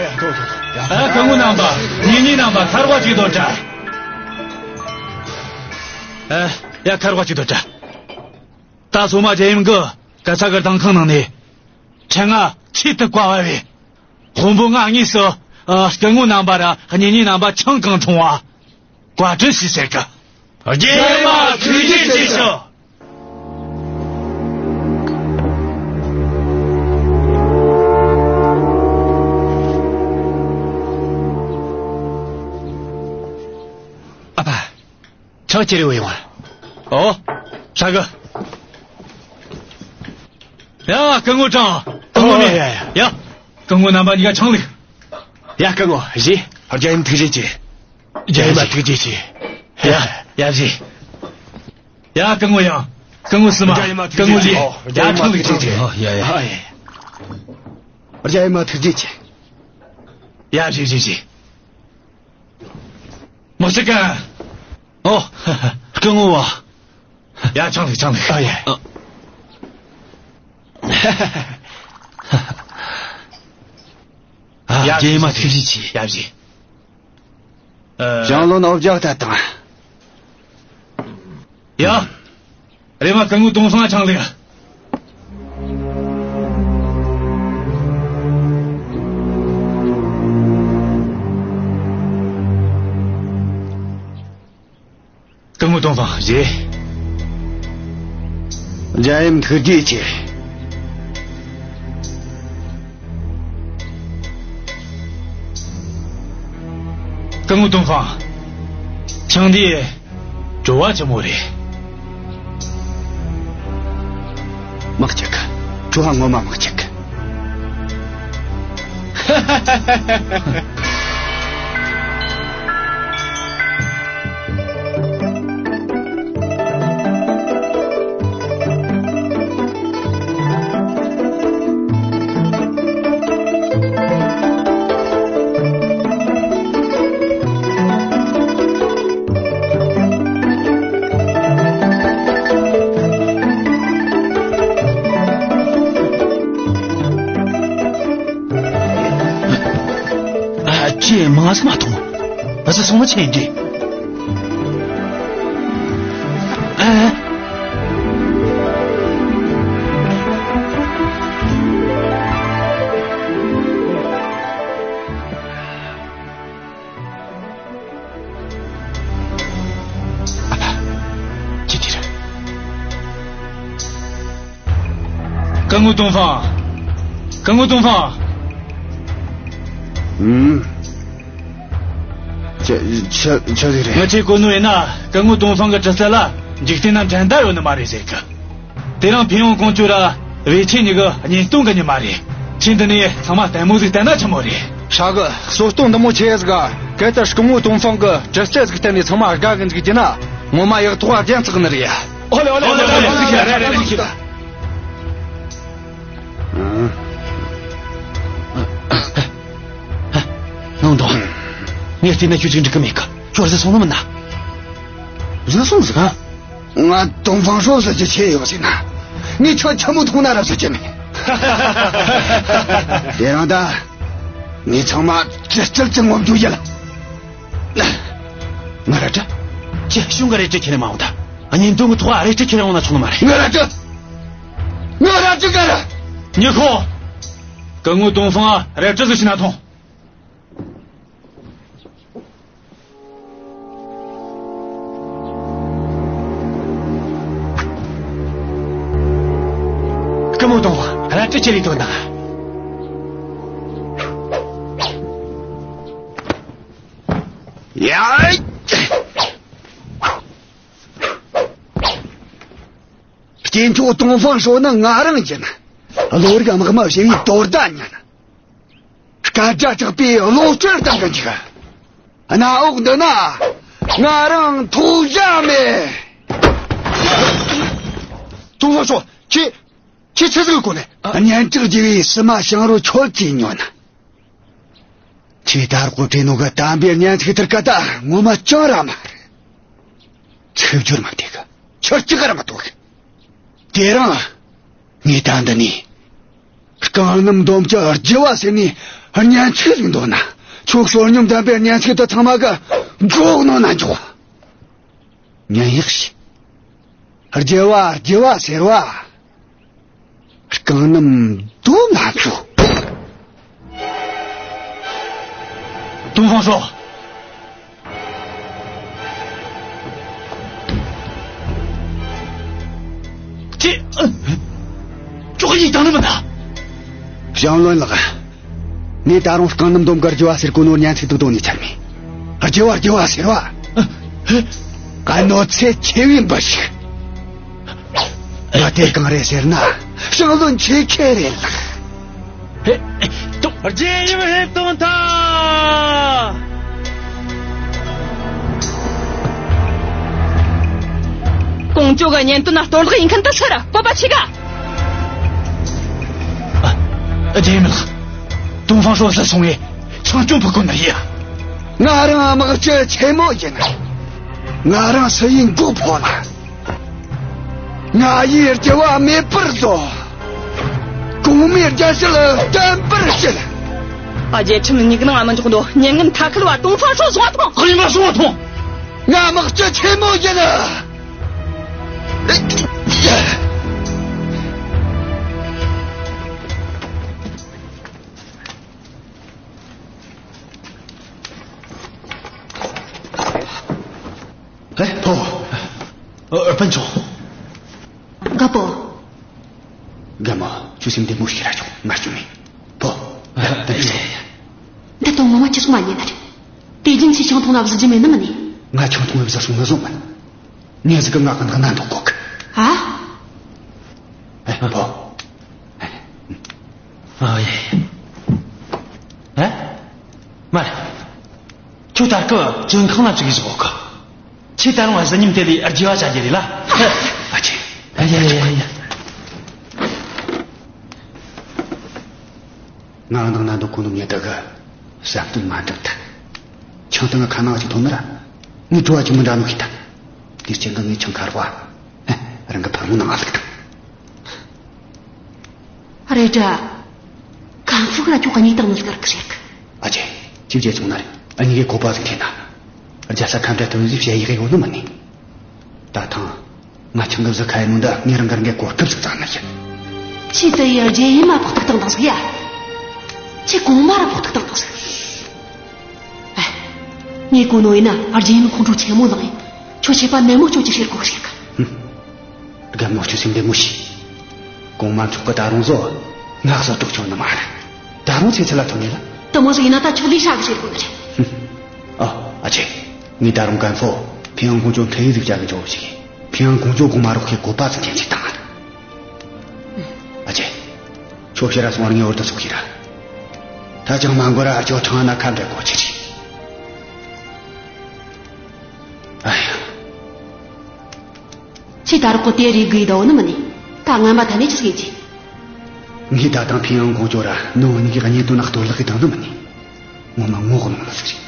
ཡ། ཐོ་ཐོ། ཨ། སྐུ་ངོ་རྣམ་པ། གཉེན་ཉེ་རྣམ་པ། ཁ་རོག་གཅིག་སྡོད་དྲ། ཨ། ཡ། ཁ་རོག་གཅིག་སྡོད་དྲ། ད་སོ་མ་རྒྱལ་ཡུམ་གྱིས་ག་ས་གི་ལྟ་ཁང་ནང་ནས་ཁྲི་ང་ཆེད་དུ་བཀའ་ཕབ་པས། དཔོན་པོ་ང་དངོས་སུ། ཨ། སྐུ་ངོ་རྣམ་པ་ར་གཉེན་ཉེ་རྣམ་པ་ཆང་གང་འཐུང་བ་བཀའ་དྲིན་ཞུ་ཟེར་གི། རྒྱལ་ཡུམ་ཐུགས་རྗེ་ཆེ་ཞུ། ཨ་ཕ། ཁྲག་ཁྱེར་རེ་བ་ཡོང་བ། ཨོ། ཧྲ་གི། ཡ། སྐུ་ངོ་ཀྲང་། སྐུ་ངོ་མེ། ཨོ། ཡ་ཡ། ཡ། སྐུ་ངོ་རྣམ་པ་གཉིས་ཀ་ཆང་ལེགས། ཡ། སྐུ་ངོ་བཞེས། རྒྱལ་ཡུམ་ཐུགས་རྗེ་ཆེ། རྒྱལ་ཡུམ་ཐུགས་རྗེ་ཆེ། ཡ། ཡ། བཞེས། ཡ། སྐུ་ངོ་ཡང་། སྐུ་ངོ་སི་མ། རྒྱལ་ཡུམ་ཐུགས་རྗེ་ཆེ། སྐུ་ངོ་ལི། ཡ། ཆང་ལེགས། ཆང་ལེགས། ཨོ། ཡ་ཡ། ཨ་ཡེ། རྒྱལ་ཡུམ་ཐུགས་རྗེ་ཆེ། ཡ། བཞེས། བཞེས། བཞེས། མི་ཤི་ག། ཨོ། སྐུ་ངོ་བ། ཡ། ཆང་ལེགས། ཆང་ལེགས། ཨ་ཡེ། ཨ། ཨ། ཡ། རྒྱལ་ཡུམ་ཐུགས་རྗེ་ཆེ། ཡ། བཞེས། ཨ། ཞང་བློན་འོ་བརྒྱག་ད་བཏང་། ཡ། རེམ་མ་སྐུ་ངོ་ཏོང་ཧྥང་ཆང་ལེགས། སྐུ་ངོ་ཏོང་ཧྥང་། བཞེས། རྒྱལ་ཡུམ་ཐུགས་རྗེ་ཆེ། སྐུ་ངོ་ཏོང་ཧྥང་། ཆང་འདི་བྲོ་བ་ཆི་མོ་རེད། མི་སྐྱིད་གི། བྲོ་བ་ངོ་མ་མི་སྐྱིད་གི། ཨ། ཅི་མང་ཟིག་མ་གཏོང་། ཨ་ཙི། སོང་བ་ཆེན་གྱི། ཨ། ཨ་ཕ། ཅི་དེ་རེད། སྐུ་ངོ་ཏོང་ཧྥང་། སྐུ་ངོ་ཏོང་ཧྥང་། ཨུམ། ཆི་ཆི་ཆི་ཟིག་རེད། ངས་ཁྱོས་གོ་ནོ་ཡིན་ན། སྐུ་ངོ་ཏོང་ཧྥང་གི་གྲི་རྩལ་ལ་འཇིག་རྟེན་ན་འགྲན་ཟླ་ཡོད་ནི་མ་རེད་ཟེར་གི། དེ་རིང་ཕིན་ཡང་ཀོང་ཇོ་ར་ཝེ་ཆིན་གཉིས་ཀྱི་གཉེན་སྟོན་གི་ཉི་མ་རེད། ཁྱོས་འདི་ནས་ཚང་མ་ལྟད་མོ་ཟིག་བལྟས་ན་ཆི་མོ་རེད། ཧྲ་གི། གསོལ་སྟོན་འདི་མོ་ཆེ་ཟིག་ག། གལ་ཏེ་སྐུ་ངོ་ཏོང་ཧྥང་གིས་གྲི་རྩལ་ཟིག་བསྟན་ནས་ཚང་མ་དགའ་གི་འཇུག་རྒྱུ་ན། ངོ་མ་ཡག་ཐོག་རྒྱན་ཚག་ནི་རེད་ཡ། ཨོ་ལེ་ཨོ་ལེ་ཨོ་ལེ་ཨོ་ལེ། ནང་དུ། ངས་བལྟས་ན་ཁྱོད་ཅིག་འགྲིག་གི་མེད་གི། ཁྱོད་བཟི་སོང་ནི་མིན་ན། བཟི་སོང་ཟིག་ག། ང་ཏོང་ཧྥང་ཧྲོ་བཟི་རྒྱུ་ཆི་ཡོད་ཟེར་ན། ངས་ཁྱོད་ཆི་མོ་མཐོང་ན་ར་བཟི་རྒྱུ་མེད། དེ་རིང་ད། ངས་ཚང་མ་ཇི་ལྟར་ཅི་ངོམ་རྒྱུ་ཡིན་ལ། ང་རལ་གྲི། ཁྱེད་གཞུང་གི་རལ་གྲི་ཁྱེར་མ་འོང་ད། གཉེན་སྟོན་གི་ཐོག་རལ་གྲི་ཁྱེར་འོང་ན་ཆོག་ནི་མ་རེད། ང་རལ་གྲི། ང་རལ་གྲི་ག་ར། ཉི་ཧོང་། སྐུ་ངོ་ཏོང་ཧྥང་རལ་གྲི་ཟིག་བྱིན་ན་ཐོངས། སྐུ་ངོ་ཏོང་ཧྥང་རལ་གྲི་ཁྱེར་ཡི་ཐོན་དང་། ཡ། སྐྱེས་མཆོག་ཏོང་ཧྥང་ཧྲོ་ནི་ང་རང་ཡིན། བློ་རིག་དམག་མི་ཞི་བའི་དོ་ཟླ་ཉན། སྐད་སྒྲ་གྲགས་པའི་གློ་བཀྲར་དང་གི་འཇིག། གནམ་འོག་འདི་ན་ང་རང་ཐོག་བཞག་མེད། ཏོང་ཧྥང་ཧྲོ། ཁྱེད། ཁྱེད་ཆི་ཟིག་གོ་ནས། གཉེན་སྒྲིག་བགྱི་བའི་སྲིད་མ་ཞང་རོ་ཁྱོད་ཀྱིས་ཉོན། ཁྱེད་ད་རག་གོ་བྲེ་ནོ་གི་དམ་པའི་གཉེན་ཚིག་ཐུར་ཀ་ད་ངོ་མ་ཅང་ར་མ་རེད། ཚིག་སྦྱོར་མ་བདེ་གི། ཆུ་གཅིག་ར་མ་གཏོགས་གི། དེ་རིང་ངས་ད་འདི་ནས་རྐང་སྣམ་འདོམ་གྱི་རྒྱུ་བ་ཟེར་ནས་གཉེན་ཚིག་ཟིག་འདོན་ན། ཁྱོད་བསོད་སྙོམས་ལྡན་པའི་གཉེན་ཚིག་དེ་ཚང་མ་གི་འཇོག་ནོ་ན་འཇོག། ཉན་ཡག་ཤི། རྒྱུ་བ་རྒྱུ་བ་ཟེར་བ། རྐང་སྣམ་འདོམ་ལ་འཇོག། ཏོང་ཧྥང་ཧྲོ། ཁྱེད། ཨ། ཅོག་ཡིག་དང་ནི་མིན་ན། ཞང་བློན་ལགས། ངས་ད་རུང་རྐང་སྣམ་འདོམ་གི་རྒྱུ་བ་ཟེར་གོ་ནོ་གཉེན་ཚིག་དེ་འདོན་ནས་ཚར་མེད། རྒྱུ་བ་རྒྱུ་བ་ཟེར་བ། ཨ། གནོད་འཚེ་ཆེ་བའི་འབུ་ཞིག། ང་དེ་གང་རེད་ཟེར་ན། ཞང་བློན་ཆེ་ཁེ་རེད་ལགས། ཧེ། ཏོ། རྗེ་ཡིན་ཧེ་ཏོང་ཐ། ཀོང་ཇོ་གི་གཉེན་སྟོན་ན་གཏོར་བརླག་ཡིན་མཁན་དེ་ཚུར་བཀོད་པ་ཆི་ག། ཨ། རྗེ་ཡིན་ལགས། ཏོང་ཧྥང་ཧྲོ་བཟི་སོང་ངས་ཆང་སྐྱོན་ཕོག་གོ་ནི་ཡ། ང་རང་དམག་སྤྱི་ཆེན་མོ་ཡིན། ང་རང་སུ་ཡིན་མགོ་ཕོག་ན། ང་ཡིས་རྒྱུ་བ་མེད་པར་བཟོ། གོང་མའི་རྒྱལ་སྲིད་བརྟན་པར་བྱེད། རྒྱལ་ཁྲིམས་སྙིང་ནང་མི་འཇོག་འདོད་མྱ་ངན་ཐ་ཁུལ་བ་ཏོང་ཧྥང་ཧྲོ་བཟུང་བ་ཐོངས། ཨ། ཡིན་པ་བཟུང་བ་ཐོངས། ང་དམག་སྤྱི་ཆེན་མོ་ཡིན། ཨེ། ཕོ། ཨ། ཨ། སྤུན་ཆུང་། རྒད་པོ། རྒན་མོ། ཁྱོད་སེམས་བདེ་མོ་བྱོས་ར་ཆོག། ང་སྐྱོན་མེད། ཕོ། ཨ། ཨ། ཨ། འདི་དོན་ངོ་མ་ཅི་སོང་མ་ཉན་ནི་རེད། དེ་རྒྱུན་ཆི་ཆང་འཐུང་ན་བཟི་རྒྱུ་མེད་ནི་མིན་ནི། ང་ཆང་འཐུང་བས་བཟི་སོང་ནི་བཟོ་མིན། ངས་ཟིག་གི་ང་གི་ནང་ན་འདུག་གོ་གི། ཨ། ཨེ། ཕོ། ཨ། ཡེ། ཨེ། མ་རེད། ཁྱོད་ད་སྐབས་བཙོན་ཁང་ལ་བཅུག་གི་བཟོ་གོ་གི། ཁྱེད་ད་རུང་གཟི་ཉམས་དེ་ལས་རྒྱས་པ་བྱ་རྒྱུ་རེད་ལ། ཨ་ཅེ། ཨ་ཡ་ཡ་ཡ་ཡ། ང་ནང་ན་འདུག་གོ་ནོ་མྱི་དག་གི་བསམ་དོན་མ་འགྲུབ་ཐལ། ཆང་སྟེང་གི་ཁ་ནང་ཅིག་ཐོན་ན་ར། ངས་བྲོ་བ་ཅིག་མི་འདྲ་ནོ་ཤེས་ཐལ། དེ་རྐྱེན་གྱིས་ངས་ཆང་ཁ་རོ་བ། ཨ། རང་གི་ཕར་མོ་ནང་ང་བླུགས་ཐལ། རེད་དྲ། ཀན་ཧྥུ་གི་ར་ཁྱོད་གཉིས་དང་ནི་ཟིག་ག་རིག་གི་ཟེར་གི། ཨ་ཅེ། ཅིག་བྱས་སོང་ན་རེད། ཨ་ནི་གི་ཁོ་པ་ཟིག་ཐེན་ན། རྒྱལ་ས་ཁམས་བྲལ་ཐུབ་ཟིག་བྱེད་ཡི་གི་ཡོད་ནི་མིན་ནི། ད་ཐང་། ང་ཆང་གི་བཟི་ཁ་ཡི་མོ་འདི་ངས་རང་གི་རང་གི་གོ་སྐབས་ཟིག་བཙལ་ནི་ཡིན། ཁྱེད་དེ་ཡི་རྗེ་ཡིན་མ་ཕོག་ཐུག་བཏང་བཏང་ཟིག་ཡ། ཁྱེད་གོང་མ་ར་ཕོག་ཐུག་བཏང་བཏང་ཟིག། ཨ། ངས་གོ་ནོ་ཡིན་ན་རྗེ་ཡིན་ཁོང་ཁྲོ་ཆེན་མོ་ལངས་ཡིན། ཁྱོད་ཆད་པ་ནན་མོ་གཅོད་ཀྱི་ཤེས་གོ་ཤེས་གི། ཧུམ། རྒན་མོ་ཁྱོད་སེམས་བདེ་མོ་བྱོས། གོང་མ་མཆོག་གི་ད་རུང་བཟོ། ང་གསོད་གྲོགས་ཁྱོད་ནི་མ་རེད། ད་རུང་ཚེ་ཚད་ལ་ཐོན་ངེས་ལ། དེ་མོ་ཟིག་ཡིན་ན་ད་ཁྱོད་ལས་ཧྲ་གི་བྱེད་དགོས་ནི་རེད། ཧུམ། ཨ། ཨ་ཅེ། ངས་ད་རུང་ཀན་ཧྥུ་ཕིང་ཡང་ཀོང་ཇོ་འཕྲིན་ཡིག་ཟིག་བྱ་གི་འཇོག་ཞིག། ཕིང་ཡང་ཀོང་ཇོ་གོང་མ་རོགས་ཀྱི་བཀོད་པ་ཟིག་འཐེན་ཟིག་བཏང་ང་། ཨ་ཅེ། ཁྱོད་ཕྱིར་ར་སོང་བར་ངས་འུར་དུ་ཚོགས་ཤིག་ར། ད་ཅང་མ་འགོར་ར་ཨ་ཅོ་ཁྲང་ན་ཁ་འབྲལ་གོ་ཆི་རེད། ཁྱེད་ད་རག་གོ་དེ་རིག་གི་ཡོད་ནི་མིན་ནི། ད་ངན་པ་ད་ནས་ཅི་ཟིག་གི། ངས་ད་དང་ཐེ་ཡང་གོང་ཅོ་ར་ནོ་ནི་གི་གཉེན་དོན་ནག་གཏོར་ལག་གི་དང་ནི་མིན་ནི། ངོ་མ་ངོ་གནོང་ནི་ཟིག་རེད།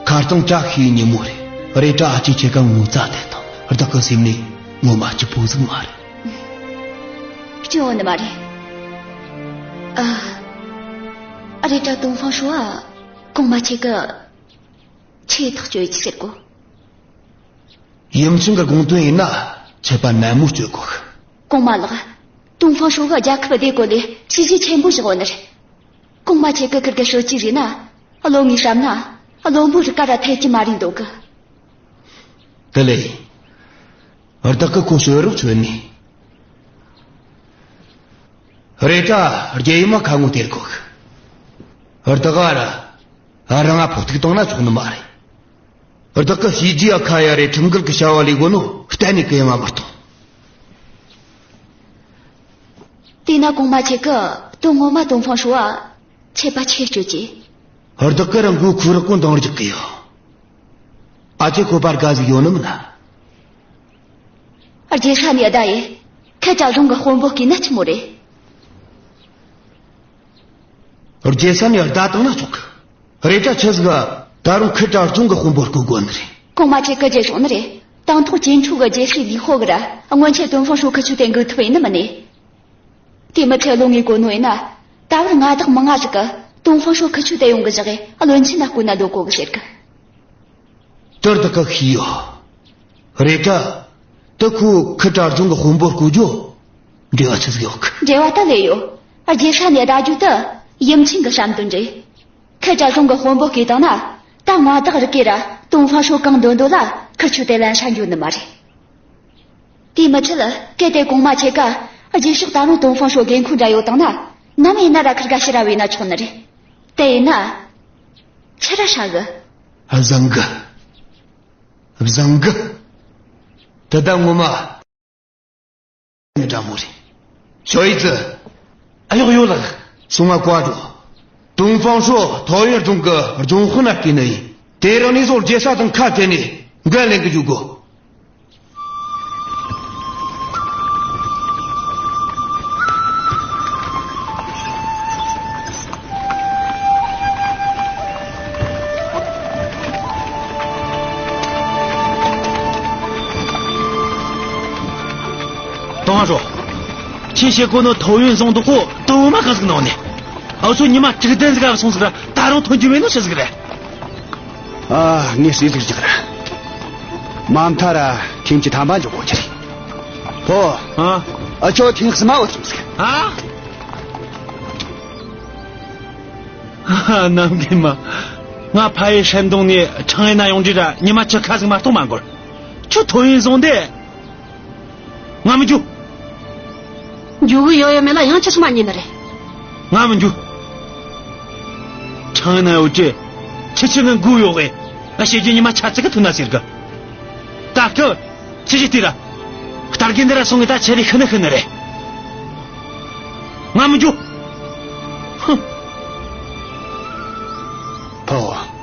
ཁ་རྩང་བཀྲ་ཤིས་ཉིན་མོ་རེད། རེད་དྲ་ཨ་ཅེ་ཁྱེད་ཀ་ངོ་ཚ་དེ་དང་བདག་གི་སེམས་ནས་ངོ་མ་སྐྱིད་པོ་ཟིག་མ་རེད། སྐྱིད་པོ་ནི་མ་རེད། ཨ། རེད་དྲ་ཏོང་ཧྥང་ཧྲོ་ཨ། གོང་མ་ཁྱེད་ཀ་ཆེས་ཐག་གཅོད་ཅི་ཟེར་གོ། ཡུམ་ཆེན་གི་དགོངས་དོན་ཡིན་ན་ཆད་པ་ནན་མོ་གཅོད་དགོས། གོང་མ་ལགས། ཏོང་ཧྥང་ཧྲོ་གི་རྒྱལ་ཁབ་བདེ་གོ་ལས་ཤི་གཞི་ཆེན་པོ་བཞག་ཡོད་ནི་རེད། གོང་མ་ཁྱེད་ཀྱི་ཁུར་གི་ཤོད་ཅི་རེད་ན། བློ་ངའི་བསམ་ན། བློན་པོ་རི་ཀ་ར་ཐེ་ཅི་མ་རེད་འདུག་གི། དེ་ལས། བདག་གི་ཁོ་ཤོད་རོགས་བྱོས་ནི། རེད་དྲ་རྒྱལ་ཡུམ་མ་ཁ་ངོ་དེར་གོ་གི། བདག་ག་ར། ཨ་རང་ང་ཕོག་ཐུག་བཏང་ན་ཆོག་ནི་མ་རེད། བདག་གི་བྱས་རྗེས་ཨ་ཁ་ཡ་རེ་ཁྲིམས་འགལ་གི་བྱ་བ་ལས་གོ་ནོ་གཏན་ནས་གུ་ཡངས་མ་མི་གཏོང་། དེས་ན་གོང་མ་ཁྱེད་ཀྱི་དོན་ངོ་མ་ཏོང་ཧྥང་ཧྲོ་བ་ཆད་པ་ཆེ་སྤྱོད་ཀྱི། བདག་གི་རང་གོ་ཁུ་རག་གོ་འདང་རྒྱག་གི་ཡོད། ཨ་ཅེ་ཁོ་པར་དགའ་ཟིག་ཡོད་ནི་མིན་ན། རྒྱལ་ས་ནས་ཨ་ད་ཡེ་ཁ་ཅག་རྫོང་གི་དཔོན་པོ་སྐྱེས་ན་ཆི་མོ་རེད། རྒྱལ་ས་ནས་ཨ་ད་བཏང་ན་ཆོག་གི། རེད་དྲ་ཆི་ཟིག་ག་ད་རུང་ཁི་དྲག་རྫོང་གི་དཔོན་པོར་བསྐོ་དགོས་ནི་རེད། གོང་མ་ཁྱེད་ཀྱི་རྗེས་སོང་ནི་རེད། དང་ཐོག་ཅིན་ཁྲུའུ་གི་རྒྱལ་སྲས་ལི་ཧོ་གིས་ར་སྔོན་ཆད་ཏོང་ཧྥང་ཧྲོ་ཁི་ཆུ་དེ་འགུག་ཐུབ་ཡིན་ནི་མིན་ནི། དེ་མི་ཚད་བློ་ངའི་གོ་ནོ་ཡིན་ན། ད་བར་ང་དག་མི་ང་ཟིག་གི་ཏོང་ཧྥང་ཧྲོ་ཁི་ཆུ་དེ་ཡོང་གི་བཞག་གི་བློན་ཆེན་ན་བསྐོ་ན་འདོད་གོ་གི་ཟེར་གི། དེར་དེ་ག་ཤི་ཡོད། རེད་དྲ། དེ་ཁོ་ཁི་དྲག་རྫོང་གི་དཔོན་པོར་བསྐོ་རྒྱུ། འབྲེལ་བ་ཆི་ཟིག་ཡོད་གི། འབྲེལ་བ་ད་ལོས་ཡོད། རྒྱལ་ས་ནས་ཨ་ད་རྒྱུ་དེ་ཡུམ་ཆེན་གི་བསམ་དོན་རེད། ཁི་དྲག་རྫོང་གི་དཔོན་པོ་སྐྱེས་བཏང་ན། ད་ང་དག་རི་ཀེ་ར་ཏོང་ཧྥང་ཧྲོ་གང་འདོད་འདོད་ལ་ཁི་ཆུ་དེ་ལན་ཧྲ་འགྱོ་ནི་མ་རེད། དེ་མི་ཚད་གལ་ཏེ་གོང་མ་ཁྱེད་ཀ་རྗེས་ཕྱོགས་ད་རུང་ཏོང་ཧྥང་ཧྲོ་འགན་ཁུར་འདྲ་ཡོད་བཏང་ན། ནམ་ཡིན་ན་ར་ཁིར་ག་ཕྱིར་ར་བས་ན་ཆོག་ནི་རེད། དེ་ཡིན་ན། ཆི་ར་ཧྲ་གི། བཟང་གི། བཟང་གི། དེ་ད་ངོ་མ། ནི་འདྲ་མོ་རེད། ཞོ་ཡི་ཙི། ཨ་ཡོག་ཡོ་ལགས། སོང་ང་བཀའ་འགྲོ། ཏོང་ཧྥང་ཧྲོ་ཐོ་ཡོན་རྫོང་གི་རྫོང་དཔོན་ན་བསྐོས་ནི་ཡིན། དེ་རིང་ནས་བཟུང་རྒྱལ་ས་དང་ཁ་བྲལ་ནས་འགན་ལེན་གི་འཇུག་དགོས། ཏོང་ཧྥང་ཧྲོ། ཁྱེད་བཤད་གོ་ནོ་ཐོ་ཡོན་ཟོང་དུ་ཁོ་དུང་མ་ག་ཟིག་ནོ་ནི། ཨ་ཚོ་ཉི་མ་དྲུག་བདུན་ཟིག་ག་སོང་ཟིག་ར་ད་རུང་ཐོན་རྒྱུ་མེད་ནོ་ཆི་ཟིག་རེད། ཨ། ངས་ཟེར་ཟིག་ཅིག་ར། མ་མཐའ་ར་ཐེངས་གཅིག་ཐམ་པ་འཇོག་གོ་ཁྱེར། ཕོ། ཨ། ཨ་ཁྱོ་ཐེངས་གསུམ་མ་བུད་སོང་ཟིག་ཨ། ཨ། ནམ་རྒྱུན་མ། ང་ཕ་ཡུལ་ཧྲན་ཏུང་ནས་ཁྲང་ཨན་ན་ཡོང་དུས་ར་ཉི་མ་བཅུ་ཁ་ཟིག་མ་གཏོགས་མ་འགོར། ཁྱོད་ཐོ་ཡོན་ཟོང་དེ། ང་མི་འགྱོ། འགྱོ་གི་ཡོད་ཡོད་མེད་ལ་ཡང་ཁྱེད་ཚོ་མ་ཉན་ནི་རེད། ང་མི་འགྱོ། ཁྲང་ན་ཡོད་ཀྱི། ཁྱེད་ཆོ་ངའི་མགོ་གཡོག་གི། ང་བཤད་རྒྱུ་ཉི་མ་ཆ་ཙིག་གི་ཐུག་ན་ཟེར་གི། ད་སྐབས། ཁྱེད་ཀྱིས་དེ་ར། རྟ་རྒན་འདི་ར་སོང་གི་ད་ཆེ་རེ་ཤི་ནི་ཤི་ནི་རེད། ང་མི་འགྱོ། ཧུམ། ཕོ། ཕོ།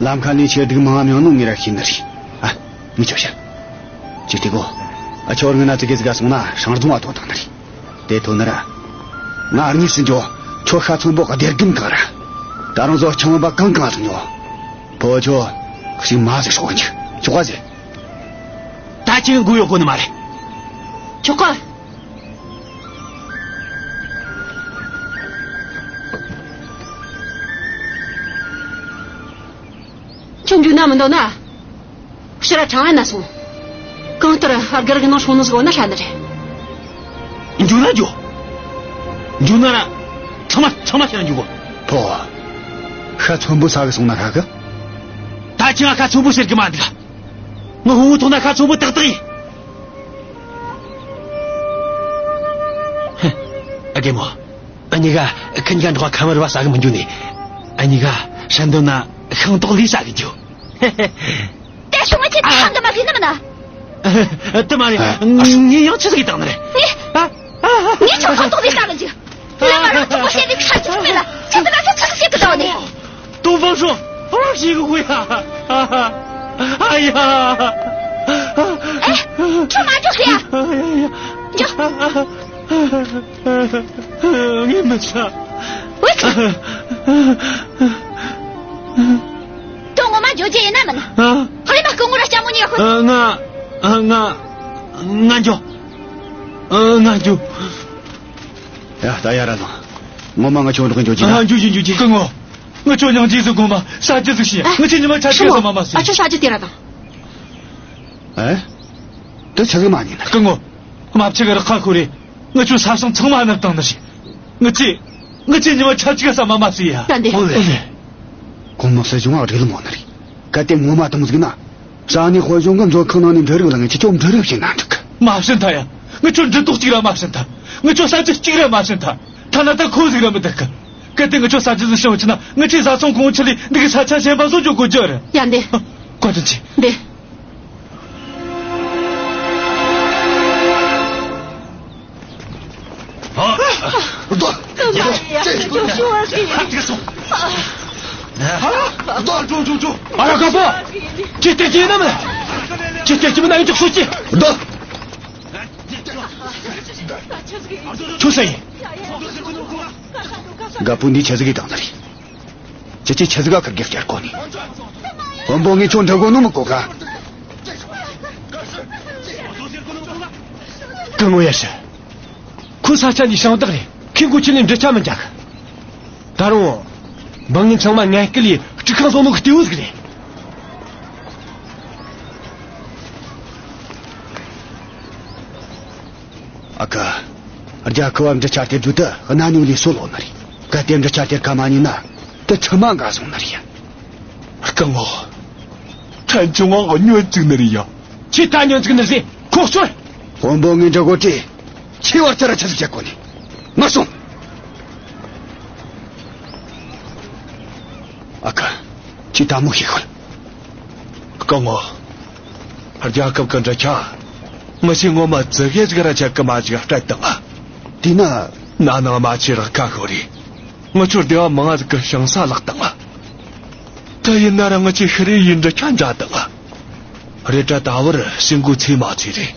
ལམ་ཁ་ནས་ཁྱེར་སྡུག་མང་ང་མྱོང་ནོ་ངས་ར་ཤེས་ནི་རེད། ཨ། ངས་ཁྱོ་བཤད། ཅི་སྟེ་གོ། ཨ། ཁྱོད་སྔོན་ན་ཙི་གེ་ཟིག་ག་སོང་ན་ཧྲང་རྫོང་ང་ཐོ་བཏང་ནི་རེད། དེ་ཐོན་ནི་ར། ང་དངོས་སུ་འགྱོ། ཁྱོ་ཤ་ཚོན་པོ་སྡེར་ཁམ་གང་ར། ད་རུང་བཟོ་ཆང་བུན་པ་གང་གང་ཟིག་ཉོ། ཕོ་ཁྱོ། ཞིག་མ་ཟིག་ཧྲོག་འཇུ་ཆོག་ག་ཟེ། ད་ཅིག་མགོ་གཡོག་གོ་ནི་མ་རེད། ཆོག་ག་ཁྱོད་འཇུ་ན་མི་འདོད་ན། ཕྱིར་ར་ཁྲང་ཨན་ན་སོང་། གང་ལྟར་ཨར་གར་གི་ནང་སོང་ནོ་ཟིག་ཡོད་ན་ཧྲ་ནི་རེད། འཇུ་ན་འཇུ། འཇུ་ན་ར། ཚང་མ་ཚང་མ་ཕྱིར་ར་འཇུ་གོ། ཕོ། ཤ་ཚོན་པོ་ཟ་གི་སོང་ན་ཧྲ་གི། ད་ཅི་ང་ཤ་ཚོན་པོ་ཟེར་གི་མ་འདུག་ངའི་ཕུ་བོ་ཐོག་ན་ཤ་ཚོན་པོ་ཏག་ཏག་ཡིན། ཧེ། ཨ་རྒན་མོ། ཨ་ནི་ག་ཁིན་ག་འགྲོགས་ཁ་མར་བ་ཟ་གི་མི་འགྱོ་ནི། ཨ་ནི་ག་ཧྲན་ཏུང་ན་ཤིང་ཏོག་ལི་ཟ་གི་འགྱོ། ཧེ་ཧེ། དེ་ ཁྱོད་ང་ཁྱེད་ཐང་གི་མ་ཟིན་ནམ་ན། དེ་མ་རེད། ཨ། ངས་ཡང་ཆི་ཟིག་བཏང་ནི་རེད། ངས། ཨ། ཨ། ངས་ཁྱོད་ཁ་ཐོག་ཟིག་བཏང་གི་འཇུག་ལ་མ་རང་ཚོ་བཤད་པའི་ཁ་ཆུ་ཆུ་མེད་ལ། ཁྱེད་ཚོ་ང་ཚོ་ཆི་ཟིག་བྱེད་གི་འདུག་ནི། 东方朔，我是一个鬼啊！哎呀！哎，这嘛就是呀。哎呀呀！你们这……为什么？ དོ་ངོ་མ་འཇོག་རྒྱུ་ཡིན་ན་མིན། ཨ། ཧ་ལས་མ་སྐུ་ངོ་ར་ལྕམ་མོ་གཉིས་ཧོན། ཨ། ང་། ཨ། ང་། ང་འཇོག་ཨ། ང་འཇོག་ཡ། ད་ཡར་ར་ལོངས། ངོ་མ་ང་ཁྱོད་འགྲོགས་འཇོག་རྒྱུ་ན། ཨ། འཇོག་རྒྱུ། འཇོག་རྒྱུ། སྐུ་ངོ། ང་ཁྱོད་སྙིང་རྗེ་ཟིག་དགོངས་མ། ས་ཅི་ཟིག་བྱོས། ཨ། ང་ཁྱེད་ཉི་མ་ཆ་ཅི་ས་མ་མ་ཟིག་ཨ། ཁྱོད་ས་ཅི་དེ་ར་དང་། ཨེ། དེ་ཆི་ཟིག་མ་ཉན་ན། སྐུ་ངོ། མ་ཕྱི་གི་རི་ཁ་ཁོ་རེ། ང་ཁྱོད་ས་ཞིང་ཚང་མ་ནར་བཏང་ནི་རེད། ང་ཁྱེད། ང་ཁྱེད་ཉི་མ་ཆ་ཅི་ག་ས་མ་མ་ཟིག་ཡ། ད་འདི། ཨོ་ལེ། ཨོ་ལེ། གོང་མ་སྲིད་གཞུང་ཨ་རིག་ལ་མོ་ནི་རེད། གལ་ཏེ་ངོ་མ་དེ་མོ་ཟིག་ན། ས་གནས་དཔོན་གཞུང་གི་མཛོད་ཁང་ནང་ནས་འབྲུ་རིགས་ལ་ངས་ཁྱེད་ཁྱོད་འབྲུ་རིགས་བྱིན་ན་འགྲིག་གི། མ་བྱིན་ཐལ་ཡ། ངས་ཁྱོད་འབྲུ་རྡོག་གཅིག་ར་མ་བྱིན་ཐལ། ངས་ཁྱོད་ས་ཅི་གཅིག་ར་མ་བྱིན་ཐལ། ཐ་ན་ད་ཁོ་ཟིག་ར་མི་འདུག་གི། གལ་ཏེ་ངས་ཁྱོད་ས་ཅི་ཟིག་བྱིན་པ་བྱིན་ན། ངས་ཁྱེད་བཟའ་ཚང་གོང་ཆི་ལས་འདི་གི་ས་ཆ་གཞན་པ་བཟོ་རྒྱུ་དགོས་རྒྱུ་རེད། ཡ། འདི། བཀའ་དྲིན་ཆེ། འདི། ཨ། ལྡོག་སྐུ་ངོ་ཡ། ཅི་ཞུ་བ་ཟིག་ཨ། འགྲོ་འགྲོ་འགྲོ་འགྲོ། ཨ་ར་དཀར་པོ། ཁྱེད་སྟེར་གྱི་ཡིན་ནམ། ཁྱེད་སྟེར་གྱི་མིན་ན་ཡིན་ཅིག་ཤོད་ཀྱི། ལྡོག་ཁྱོད་སུ་ཡིན། ཁྱོད་སུ་ཡིན། རྒད་པོ་འདི་ཆི་ཟིག་གིས་བཏང་ནི་རེད། ཁྱེད་ཀྱིས་ཆི་ཟིག་ག་ཁུར་གེ་བསྐྱལ་གོ་ནི། དཔོན་པོ་ངས་ཁྱོད་འདྲི་གོ་ནོ་མི་གོ་ག། སྐུ་ངོ་ཡ་ཧྲི། ཁོ་ས་ཆ་འདི་ཞིང་བདག་རེད། ཁོས་འགོ་ཁྲིད་ལས་འབྲུ་ཆ་མི་འཇལ་གི། ད་རུང་། འབངས་ངན་ཚང་མ་ངན་སྐུལ་ལས་སྤྲུལ་ཁང་བཟོ་ནོ་གི་གཏེ་བོ་ཟིག་རེད། ཨ་ཁུ། རྒྱལ་ཁབ་བ་འབྲུ་ཆ་སྟེར་རྒྱུ་དེ་གནའ་ནིང་ལས་སྲོལ་ལོག་ནི་རེད། གལ་ཏེ་འབྲུ་ཆ་སྟེར་ཁ་མ་ཉན་ན་དེ་ཁྲིམས་མ་འགལ་སོང་ནི་རེད་ཡ། སྐུ་ངོ། ཕྲན་ཆུང་ང་ཉོན་བཙུགས་ནི་རེད་ཡ། ཁྱེད་ད་ཉོན་བཙུགས་ནི་ཟེ། ཁོག་ཤོར། དཔོན་པོ་ངས་འདྲི་གོ་དུས། ཁྱེད་བར་ཆ་ར་ཆི་ཟིག་བྱེད་གོ་ནི། མར་སོང་། ཨ་ཁུ། ཁྱེད་ད་མོ་ཤེས་ཤོད། སྐུ་ངོ། རྒྱལ་ཁབ་ཀྱི་འབྲུ་ཆ། ང་ཆོས་ངོ་མ་ཙི་གེ་ཟིག་ར་ཆད་གི་མ་བཅུག་སྤྲད་བཏང་ང་། དེས་ན། ན་ནིང་མ་ཆེ་རག་ཁ་ཤོར་རེ། ང་ཆོའི་སྡེ་བ་མང་ང་ཟིག་གི་ཞིང་ས་བརླག་བཏང་ང་། དེ་ཡིན་ན་ར་ང་ཆོས་ཤི་རེ་ཡི་འབྲུ་ཆ་འཇལ་བཏང་ང་། རེད་དྲ་ད་བར་ཞིང་སྒོ་ཚེས་མ་ཚེས་རེད།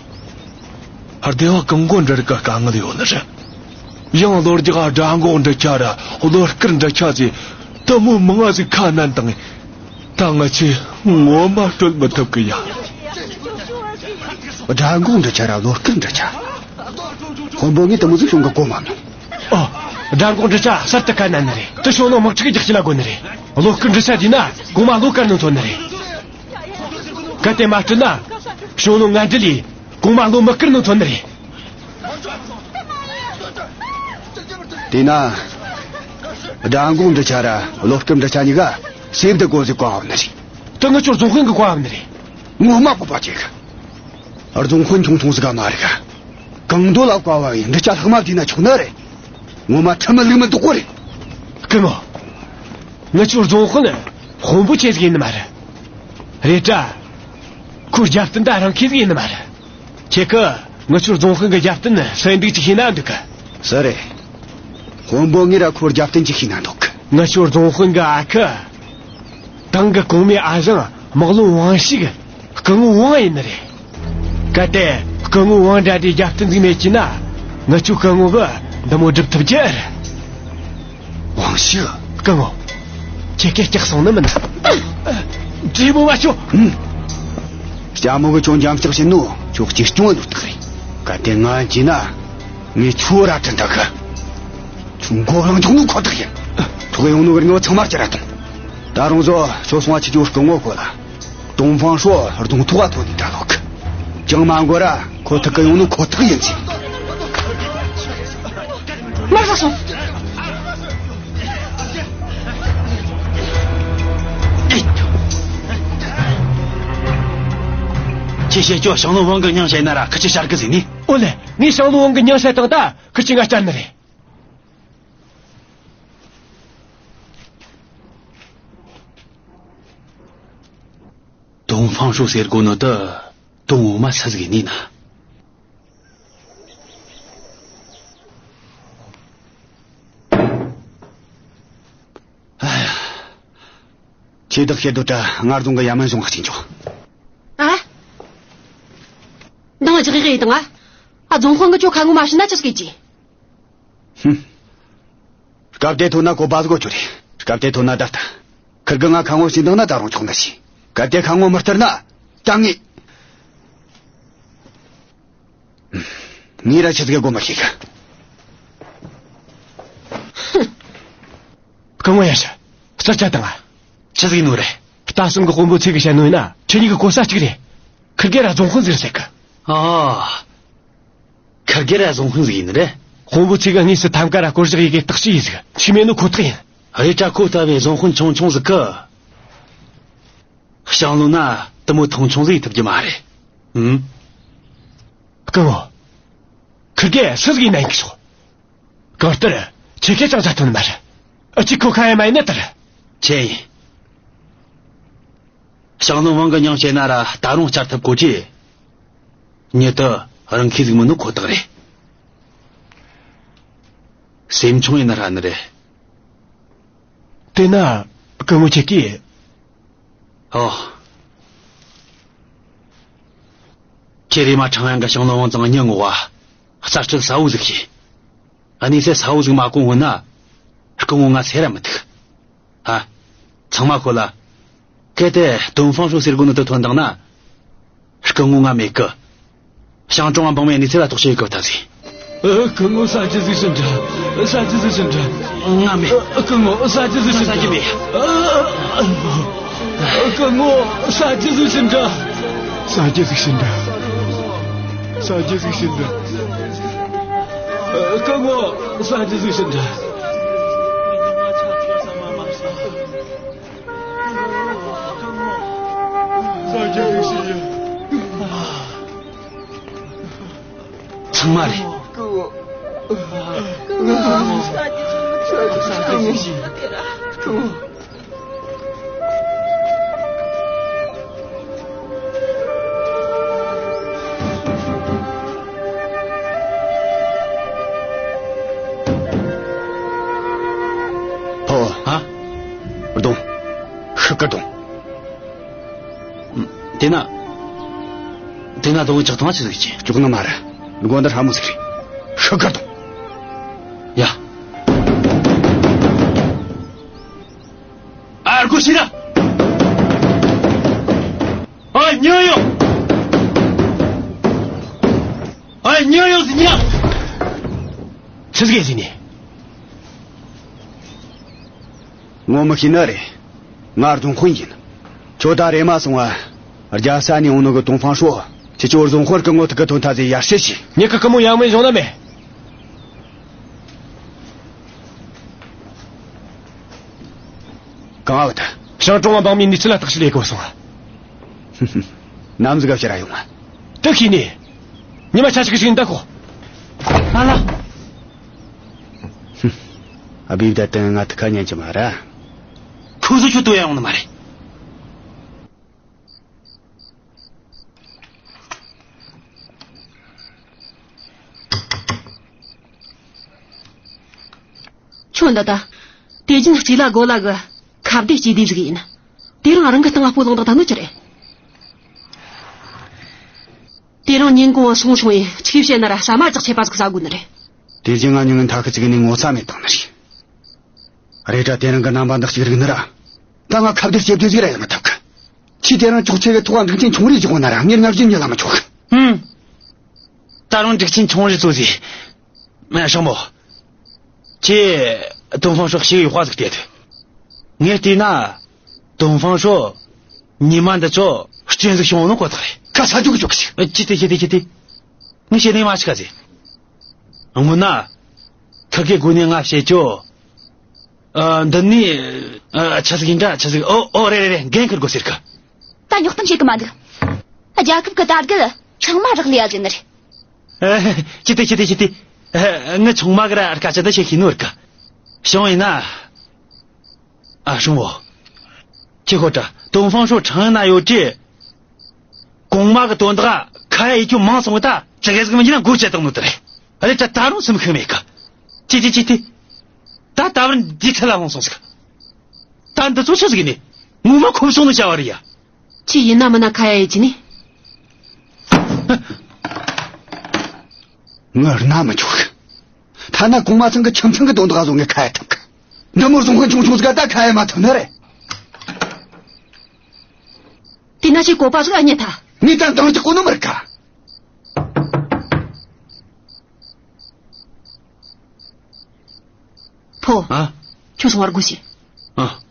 སྡེ་བ་གང་གོ་འབྲུ་རིགས་གི་དཀའ་ངལ་ཡོད་ནི་རེད། ཡང་ལོ་རྒྱག་དགྲ་འགོག་འབྲུ་ཆ་ར་གློ་དཀར་འབྲུ་ཆ་ཟེར་དེ་མོ་མང་ང་ཟིག་ཁ་སྣོན་བཏང་ངས། ད་ང་ཆོས་ངོ་མ་སྤྲོད་མི་ཐུབ་གི་ཡ། དགྲ་འགོག་འབྲུ་ཆ་ར་གློ་དཀར་འབྲུ་ཆ། དཔོན་པོ་ངས་དེ་མོ་ཟིག་བྱུང་གི་གོ་མ་མྱོང་། ཨོ། དགྲ་འགོག་འབྲུ་ཆ་གསར་དུ་ཁ་སྣོན་ནི་རེད། དེ་ཞུང་ནུ་དམག་འཁྲུག་གི་རྒྱག་ཆེ་ལ་དགོས་ནི་རེད། གློ་དཀར་འབྲུ་ཆ་དེས་ན་གོང་མ་བློ་དཀར་ནོ་མཚོན་ནི་རེད། གལ་ཏེ་མ་སྤྲོད་ན། ཞུང་ནུ་ང་འདྲི་ལས་གོང་མ་བློ་མི་དཀར་ནོ་མཚོན་ནི་རེད། དེས་ན། དགྲ་འགོག་འབྲུ་ཆ་ར་གློ་དཀར་འབྲུ་ཆ་གཉིས་ཀ་སེབ་དི་གོ་ཟིག་བཀའ་བབས་ནི་རེད། དེ་ངེད་ཆོ་རྫོང་དཔོན་གི་བཀའ་བབས་ནི་རེད། ངོ་མ་སྤོབས་པ་ཆེ་གི། རྫོང་དཔོན་ཆུང་ཆུང་ཟིག་ག་མ་རེད་ག། གང་འདོད་ལ་བཀའ་བབས་ཡིན། འབྲུ་ཆ་ལྷག་མ་བསྡུས་ན་ཆོག་ནི་རེད། ངོ་མ་ཁྲིམས་མི་ལུགས་མི་འདུག་གོ་རེད། སྐུ་ངོ། ངེད་ཆོ་རྫོང་དཔོན་དཔོན་པོ་ཆེ་ཟིག་ཡིན་ནི་མ་རེད། རེད་དྲ། ཁོའི་རྒྱབ་རྟེན་ད་རང་ཁེ་ཟིག་ཡིན་ནི་མ་རེད། ཁྱེད་ཀྱིས་ངེད་ཆོ་རྫོང་དཔོན་གི་རྒྱབ་རྟེན་སུ་ཡིན་འདུག་ཅིག་ཤེས་ན་འདོད་གི། སུ་རེད། དཔོན་པོ་ངས་ར་ཁོའི་རྒྱབ་རྟེན་ཅིག་ཤེས་ན་འདོད་གི། ངེད་ཆོ་རྫོང་དཔོན་གི་ཨ་ཁུ། ཏང་གི་གོང་མའི་ཨ་ཞང་དམག་བློན་ཝང་ཞིག་སྐུ་ངོ་ཝང་ཡིན་ནི་རེད། གལ་ཏེ་སྐུ་ངོ་ཝང་འདྲ་དེའི་རྒྱབ་རྟེན་ཟིག་མེད་ཀྱི་ན། ངེད་ཆོ་སྐུ་ངོ་གིས་འདི་མོ་སྒྲུབ་ཐུབ་རྒྱུ་རེད། ཝང་ཞིག་སྐུ་ངོ། ཁྱེད་ཀྱིས་སྐྲག་སོང་ནི་མིན། བྲེལ་བོ་མ་བྱོས། ཨུམ། ལྕམ་མོ་གིས་ཁྱོད་འཇམ་ལྕག་བྱིན་ནོ་ཁྱོད་གཅེས་སྐྱོང་ལ་ལོས་ཐག་རེད། གལ་ཏེ་ང་ཡིན་གྱི་ན། ངས་ཁྱོད་ར་དྲན་ད་གི། ཁྱོད་མགོ་རང་འཇོག་ནོ་ཁོ་ཐག་ཡིན། ཐོག་ཡོང་ནོ་གི་རིན་བ་ཚང་མ་ཅི་ར་ཐོངས། ད་རུང་བཟོ་ཁྱོད་སོང་བ་ཆི་ཁྱོད་སྐུ་ངོ་གོ་ལ། 东方朔 རྡུང་ཐོག་ག་ཐོན་ནས་ད་ལོག་གི། ཅང་མ་འགོར་ར་ཁོ་ཐག་གི་ཡོང་ནོ་ཁོ་ཐག་ཡིན་ཟེར། མར་ཟ་སོང་། ཁྱེད་བཤད་ཁྱོད་ཞང་བློན་ཝང་གི་མྱིང་བཤད་ན་ར་ཁི་ཆི་ཤར་གི་ཟེར་ནི། ཨོ་ལེ། ངས་ཞང་བློན་ཝང་གི་མྱིང་བཤད་བཏང་ད་ཁི་ཆི་ང་བསྐྱར་ནི་རེད། 东 ཧྥང་ཧྲོ་ཟེར་གོ་ནོ་དེ་དོན་ངོ་མ་སུ་ཟིག་ཡིན་ན། ཨ་ཡ། ཁྱེད་བདག་ཤེས་དོ་ད་ང་རྫོང་གི་ཡ་མན་གཞུང་གཅིག་འཇོག་ཨ། འདང་རྒྱག་གི་དང་ཨ། ཨ་རྫོང་དཔོན་གི་ཁྱོ་ཁ་ངོ་མ་བྱིན་ན་ཅི་སྐད་ཀྱི། ཧུམ། སྐབས་དེ་ཐོན་ན་གོ་བ་ཟིག་གོ་ཆོད་རེད། སྐབས་དེ་ཐོན་ན་ད་ལྟ། ཁིར་གི་ང་ཁ་ངོ་བྱིན་བཏང་ན་ད་རུང་ཆོག་ནི་ཞིག་གལ་ཏེ་ཁ་ངོ་མི་སྟེར་ན། ད་ངས། ངས་ར་ཆི་ཟིག་གོ་མི་ཤེས་གི། སྐུ་ངོ་ཡ་ཤི། རྩར་ཆ་དང་ང་། ཆི་ཟིག་ནོ་རེད། ལྟ་སྲུང་གི་དཔོན་པོ་ཚེ་གི་བཤད་ནོ་ཡིན་ན་ཁྱེད་གཉིས་ཀྱི་གོ་ས་གཅིག་རེད། ཁིར་གེ་ར་རྫོང་དཔོན་ཟིག་རེད་ཟེར་གི། ཨ། ཁིར་གེ་ར་རྫོང་དཔོན་ཟིག་ཡིན་རེད། དཔོན་པོ་ཚེ་གི་དངོས་སུ་ཐམ་ཀ་ར་བསྐོ་བཞག་ཡེ་གི་བརྟག་དཔྱད་ཡེ་ཟིག་ཆི་མེད་ནོ་ཁོ་ཐག་ཡིན། རེད་དྲ་ཁོ་ལྟ་བུའི་རྫོང་དཔོན་ཆུང་ཆུང་ཟིག་གི། ཞང་བློན་ན་དེ་མོ་མཐོང་ཆུང་ཟིག་ཐུབ་རྒྱུ་མ་རེད། ཨུམ། སྐུ་ངོ། ཁིར་གེ་སུ་ཟིག་ཡིན་ན་ཡིན་གི་ཆོག་གང་ལྟར་ཁྱེད་ཀྱིས་ཅང་ཆ་ཐོན་མ་རེད། ཨ་ཅིག་ཁོ་ཁ་ཡ་མ་ཡིན་ན་ལྟར། ཆེ་ཡིན། ཞང་བློན་དབང་གི་མྱིང་བཤད་ན་ར་ད་རུང་བསྐྱར་ཐུབ་གོ་ཅི། མྱི་དེ་རང་ཁེ་ཟིག་མིན་ནོ་ཁོ་ཐག་རེད། སེམས་ཆུང་ཡིན་ན་ཧྲ་ནི་རེད། དེ་ན་སྐུ་ངོ་ཁྱེད་ཀྱིས། ཨོ། ཁྱེད་རེམ་མ་ཁྲང་ཡང་གི་ཞང་བློན་དབང་ཚང་ཉི་ངོ་བ། རྩ་ཁྲིད་ས་བོ་ཟིག་བྱས། གནས་ཚུལ་ས་བོ་ཟིག་མ་གོ་སྔོན་ན། སྐུ་ངོ་ང་སེ་ར་མི་ཐུག་ཨ། ཚང་མ་ཁོ་ལ། གལ་ཏེ་ཏོང་ཧྥང་ཧྲོ་ཟེར་གོ་ནོ་དེ་ཐོན་བཏང་ན། སྐུ་ངོ་ང་མེད་གི། ཞང་ཀྲུང་ང་འབངས་མི་གནས་ཚུལ་ལ་རྟོག་ཞིབ་གི་ཐབས་ཟིག་ཨ། སྐུ་ངོ་ས་ཅི་ཟིག་ཕྱིན་དྲ། ས་ཅི་ཟིག་ཕྱིན་དྲ། ང་མེད། ཨ། སྐུ་ངོ་ས་ཅི་ཟིག་ཕྱིན་དྲ། ང་ས་ཅི་མེད། ཨ། ཨ། སྐུ་ངོ་ས་ཅི་ཟིག་ཕྱིན་དྲ། ས་ཅི་ཟིག་ཕྱིན་དྲ། ས་ཅི་ཟིག་ཕྱིན་དྲ། ཨ། སྐུ་ངོ་ས་ཅི་ཟིག་ཕྱིན་དྲ། ས་ཅི་ཟིག་ཕྱིན་ཡ། ཚང་མ་རེད། ཕོ། ཨ། རྡུང་། ཤུགས་ཀྱིས་རྡུང་། དེ་ན། དེ་ན་དོ་བོ་ཅག་ཐང་ཆི་ཟིག་ཅི། ཅོག་ནི་མ་རེད། མགོ་འདི་ཧྲ་མོ་ཟིག་རེད། ཤི་ཁར་དང་། ཡ། ཨ་རྒོ་ཤི་ར། ཨ་ཉོ་ཡོ། ཨ་ཉོ་ཡོ་ཟི་ཉ། ཆི་ཟིག་ཟི་ནི། ངོ་མི་ཤེས་ནི་རེད། ང་རྫོང་དཔོན་ཡིན། ཁྱོད་ད་རེམ་མ་སོང་ང་། རྒྱལ་ས་ནས་འོང་ནོ་གི་ཏོང་ཧྥང་ཧྲོ། ཁྱེད་ཆོ་རྫོང་དཔོན་སྐུ་ངོ་ཐུག་གི་ཐོན་ཐ་ཟེ་ཡར་ཞུ་བྱོས། ངེད་ཀྱི་སྐུ་མོ་ཡང་མེད་བྱུང་ན་མེད། གང་ཨ་བ་ད། ཞང་ཀྲུང་ང་འབངས་མི་གནས་ཚུལ་ལ་བརྟག་ཞིབ་ལས་གོ་སོང་ང་། ནམ་ཟིག་ག་ཕྱིར་ར་ཡོང་ང་། དེ་ཤེས་ནི། ཉི་མ་ཆ་ཞིག་ཞིག་འདའ་གོ། ཨ་ལ། ཨ་བི་བདག་དང་ང་ཐུག་ཁ་ཉན་གྱི་མ་ར། ཁོ་ཚོ་ཁྱོད་དོ་ཡ་ཡོང་ནི་མ་རེད། ཁྱོད་འདི་ད། དེ་རྒྱུན་རྩིས་ལ་སྒོ་ལ་གི་ཁ་བདེ་ལྕེ་བདེ་ཟིག་ཡིན། དེ་རིང་རང་གི་སྟེང་ང་སྤོ་ལངས་དང་ད་ནོ་ཅི་རེད། དེ་རིང་ཉིན་གུང་སོང་སོང་ཡིན་ཆིག་བཤད་ན་ར་ཟ་མ་ཅག་ཆད་པ་ཟིག་ཟ་དགོས་ནི་རེད། དེ་རྒྱུན་ང་ཉིན་ངན་ཐ་ཁི་ཅིག་ནས་ངོ་ཚ་མེད་བཏང་ནི་རེད། རེད་དྲ་དེ་རིང་གི་རྣམ་པ་འདི་གཅིག་རིག་ནི་ར། ད་ང་ཁ་བདེ་ལྕེ་བདེ་ཟིག་ར་ཡོང་མི་ཐུབ་གི། ཁྱི་དེ་རིང་ཅོག་ཆེ་གི་ཐོག་འདུག་ཅིང་ཆུང་རེ་ཅིག་ཡོང་ན་ར་ངེར་ང་བཞིན་ཉལ་ལ་མི་ཆོག་གི། ཧུམ། ད་རུང་འགྲིག་ཆེན་ཆུང་རེ་ཚོ་ཟིག་མེད་ཤོང་མོ། ཁྱེད་ཏོང་ཧྥང་ཧྲོ་ཞིག་ཡོད་པ་ཟིག་བལྟས་ཐུབ། ངས་བལྟས་ན། ཏོང་ཧྥང་ཧྲོ། ཉི་མ་འདི་ཚོ་སྐྱོན་ཟིག་བྱུང་ནོ་ཁོ་ཐག་རེད། ཁ་ས་འཇུག་འཇུག་ཟིག་ཨ། ཅི་སྟེ་ཅི་སྟེ་ཅི་སྟེ། ངས་བཤད་ནས་མ་ཤི་ཁ་ཟིག་ཨ་མོ་ན། ཁ་གེ་དགོས་ནས་ང་བཤད་ཅོ། ཨ། འདི་ནི། ཨ། ཆ་ཟིག་ཡིན་འདྲ་ཆ་ཟིག་ཨོ་ཨོ་རེད་རེད་རེད། འགན་འཁུར་དགོས་ཟེར་གི། ད་རྙོག་གཏམ་བཤད་གི་མ་འདུག་རྒྱལ་ཁབ་གི་དར་རྒུད་ཚང་མ་རག་ལས་ཡ་ཟེར་ནི་རེད། ཨ། ཅི་སྟེ་ཅི་སྟེ་ཅི་སྟེ། ཨ། ངི་ཆུང་མ་གི་ར་སྐད་ཆ་འདི་བཤད་ཤེས་ནོ་རིག་གི། བྱུང་ཡིན་ན། ཨ། ཧྲུང་བོ། ཁྱེད་ཁོ་ཏྲ་ཏོང་ཧྥང་ཧྲོ་ཁྲང་ན་ཡོད་ཀྱི། གོང་མ་གི་དོན་དག་ཁ་ཡ་ཡེད་རྒྱུ་མང་སོང་བ། ད་ཅི་གེ་ཟིག་མིན་རྒྱུ་ན་མགོ་བཅད་བཏང་ནོ་དེ་རེད། ཨ་ལེ། ད་ད་རུང་སེམས་ཤུགས་མེད་གི། ཅི་ཅི་ཅི་ཏི། ད་ད་བར་འདི་ཚད་ལ་ལྷུང་སོང་ཟིག། ད་འདི་ཚོ་ཆི་ཟིག་ཡིན་ནི། ངོ་མ་ཁོམ་སོང་ནི་བྱ་བ་རེད་ཡ། ཅི་ཡིན་ན་མིན་ན་ཁ་ཡ་ཡེད་རྒྱུ་ནི། ངར་ན་མི་ཆོག་གི། ཐ་ན་གོང་མ་ཚང་གི་ཁྱིམ་ཚང་གི་དོན་དག་ཟུང་ངས་ཁ་ཡ་ཐུབ་གི། འདི་མོར་བཟུང་མཁན་ཆུང་ཆུང་ཟིག་ག་ད་ཁ་ཡ་མ་ཐུབ་ནི་རེད། དེ་ན་ཅི་བཀོད་པ་ཟིག་ཨ་ཉེ་ཐ། ངས་ད་འདང་རྒྱག་གོ་ནི་མི་རིག་ག། ཕོ། ཨ། ཁྱོད་སོང་བར་དགོས་ཤིག། ཨ།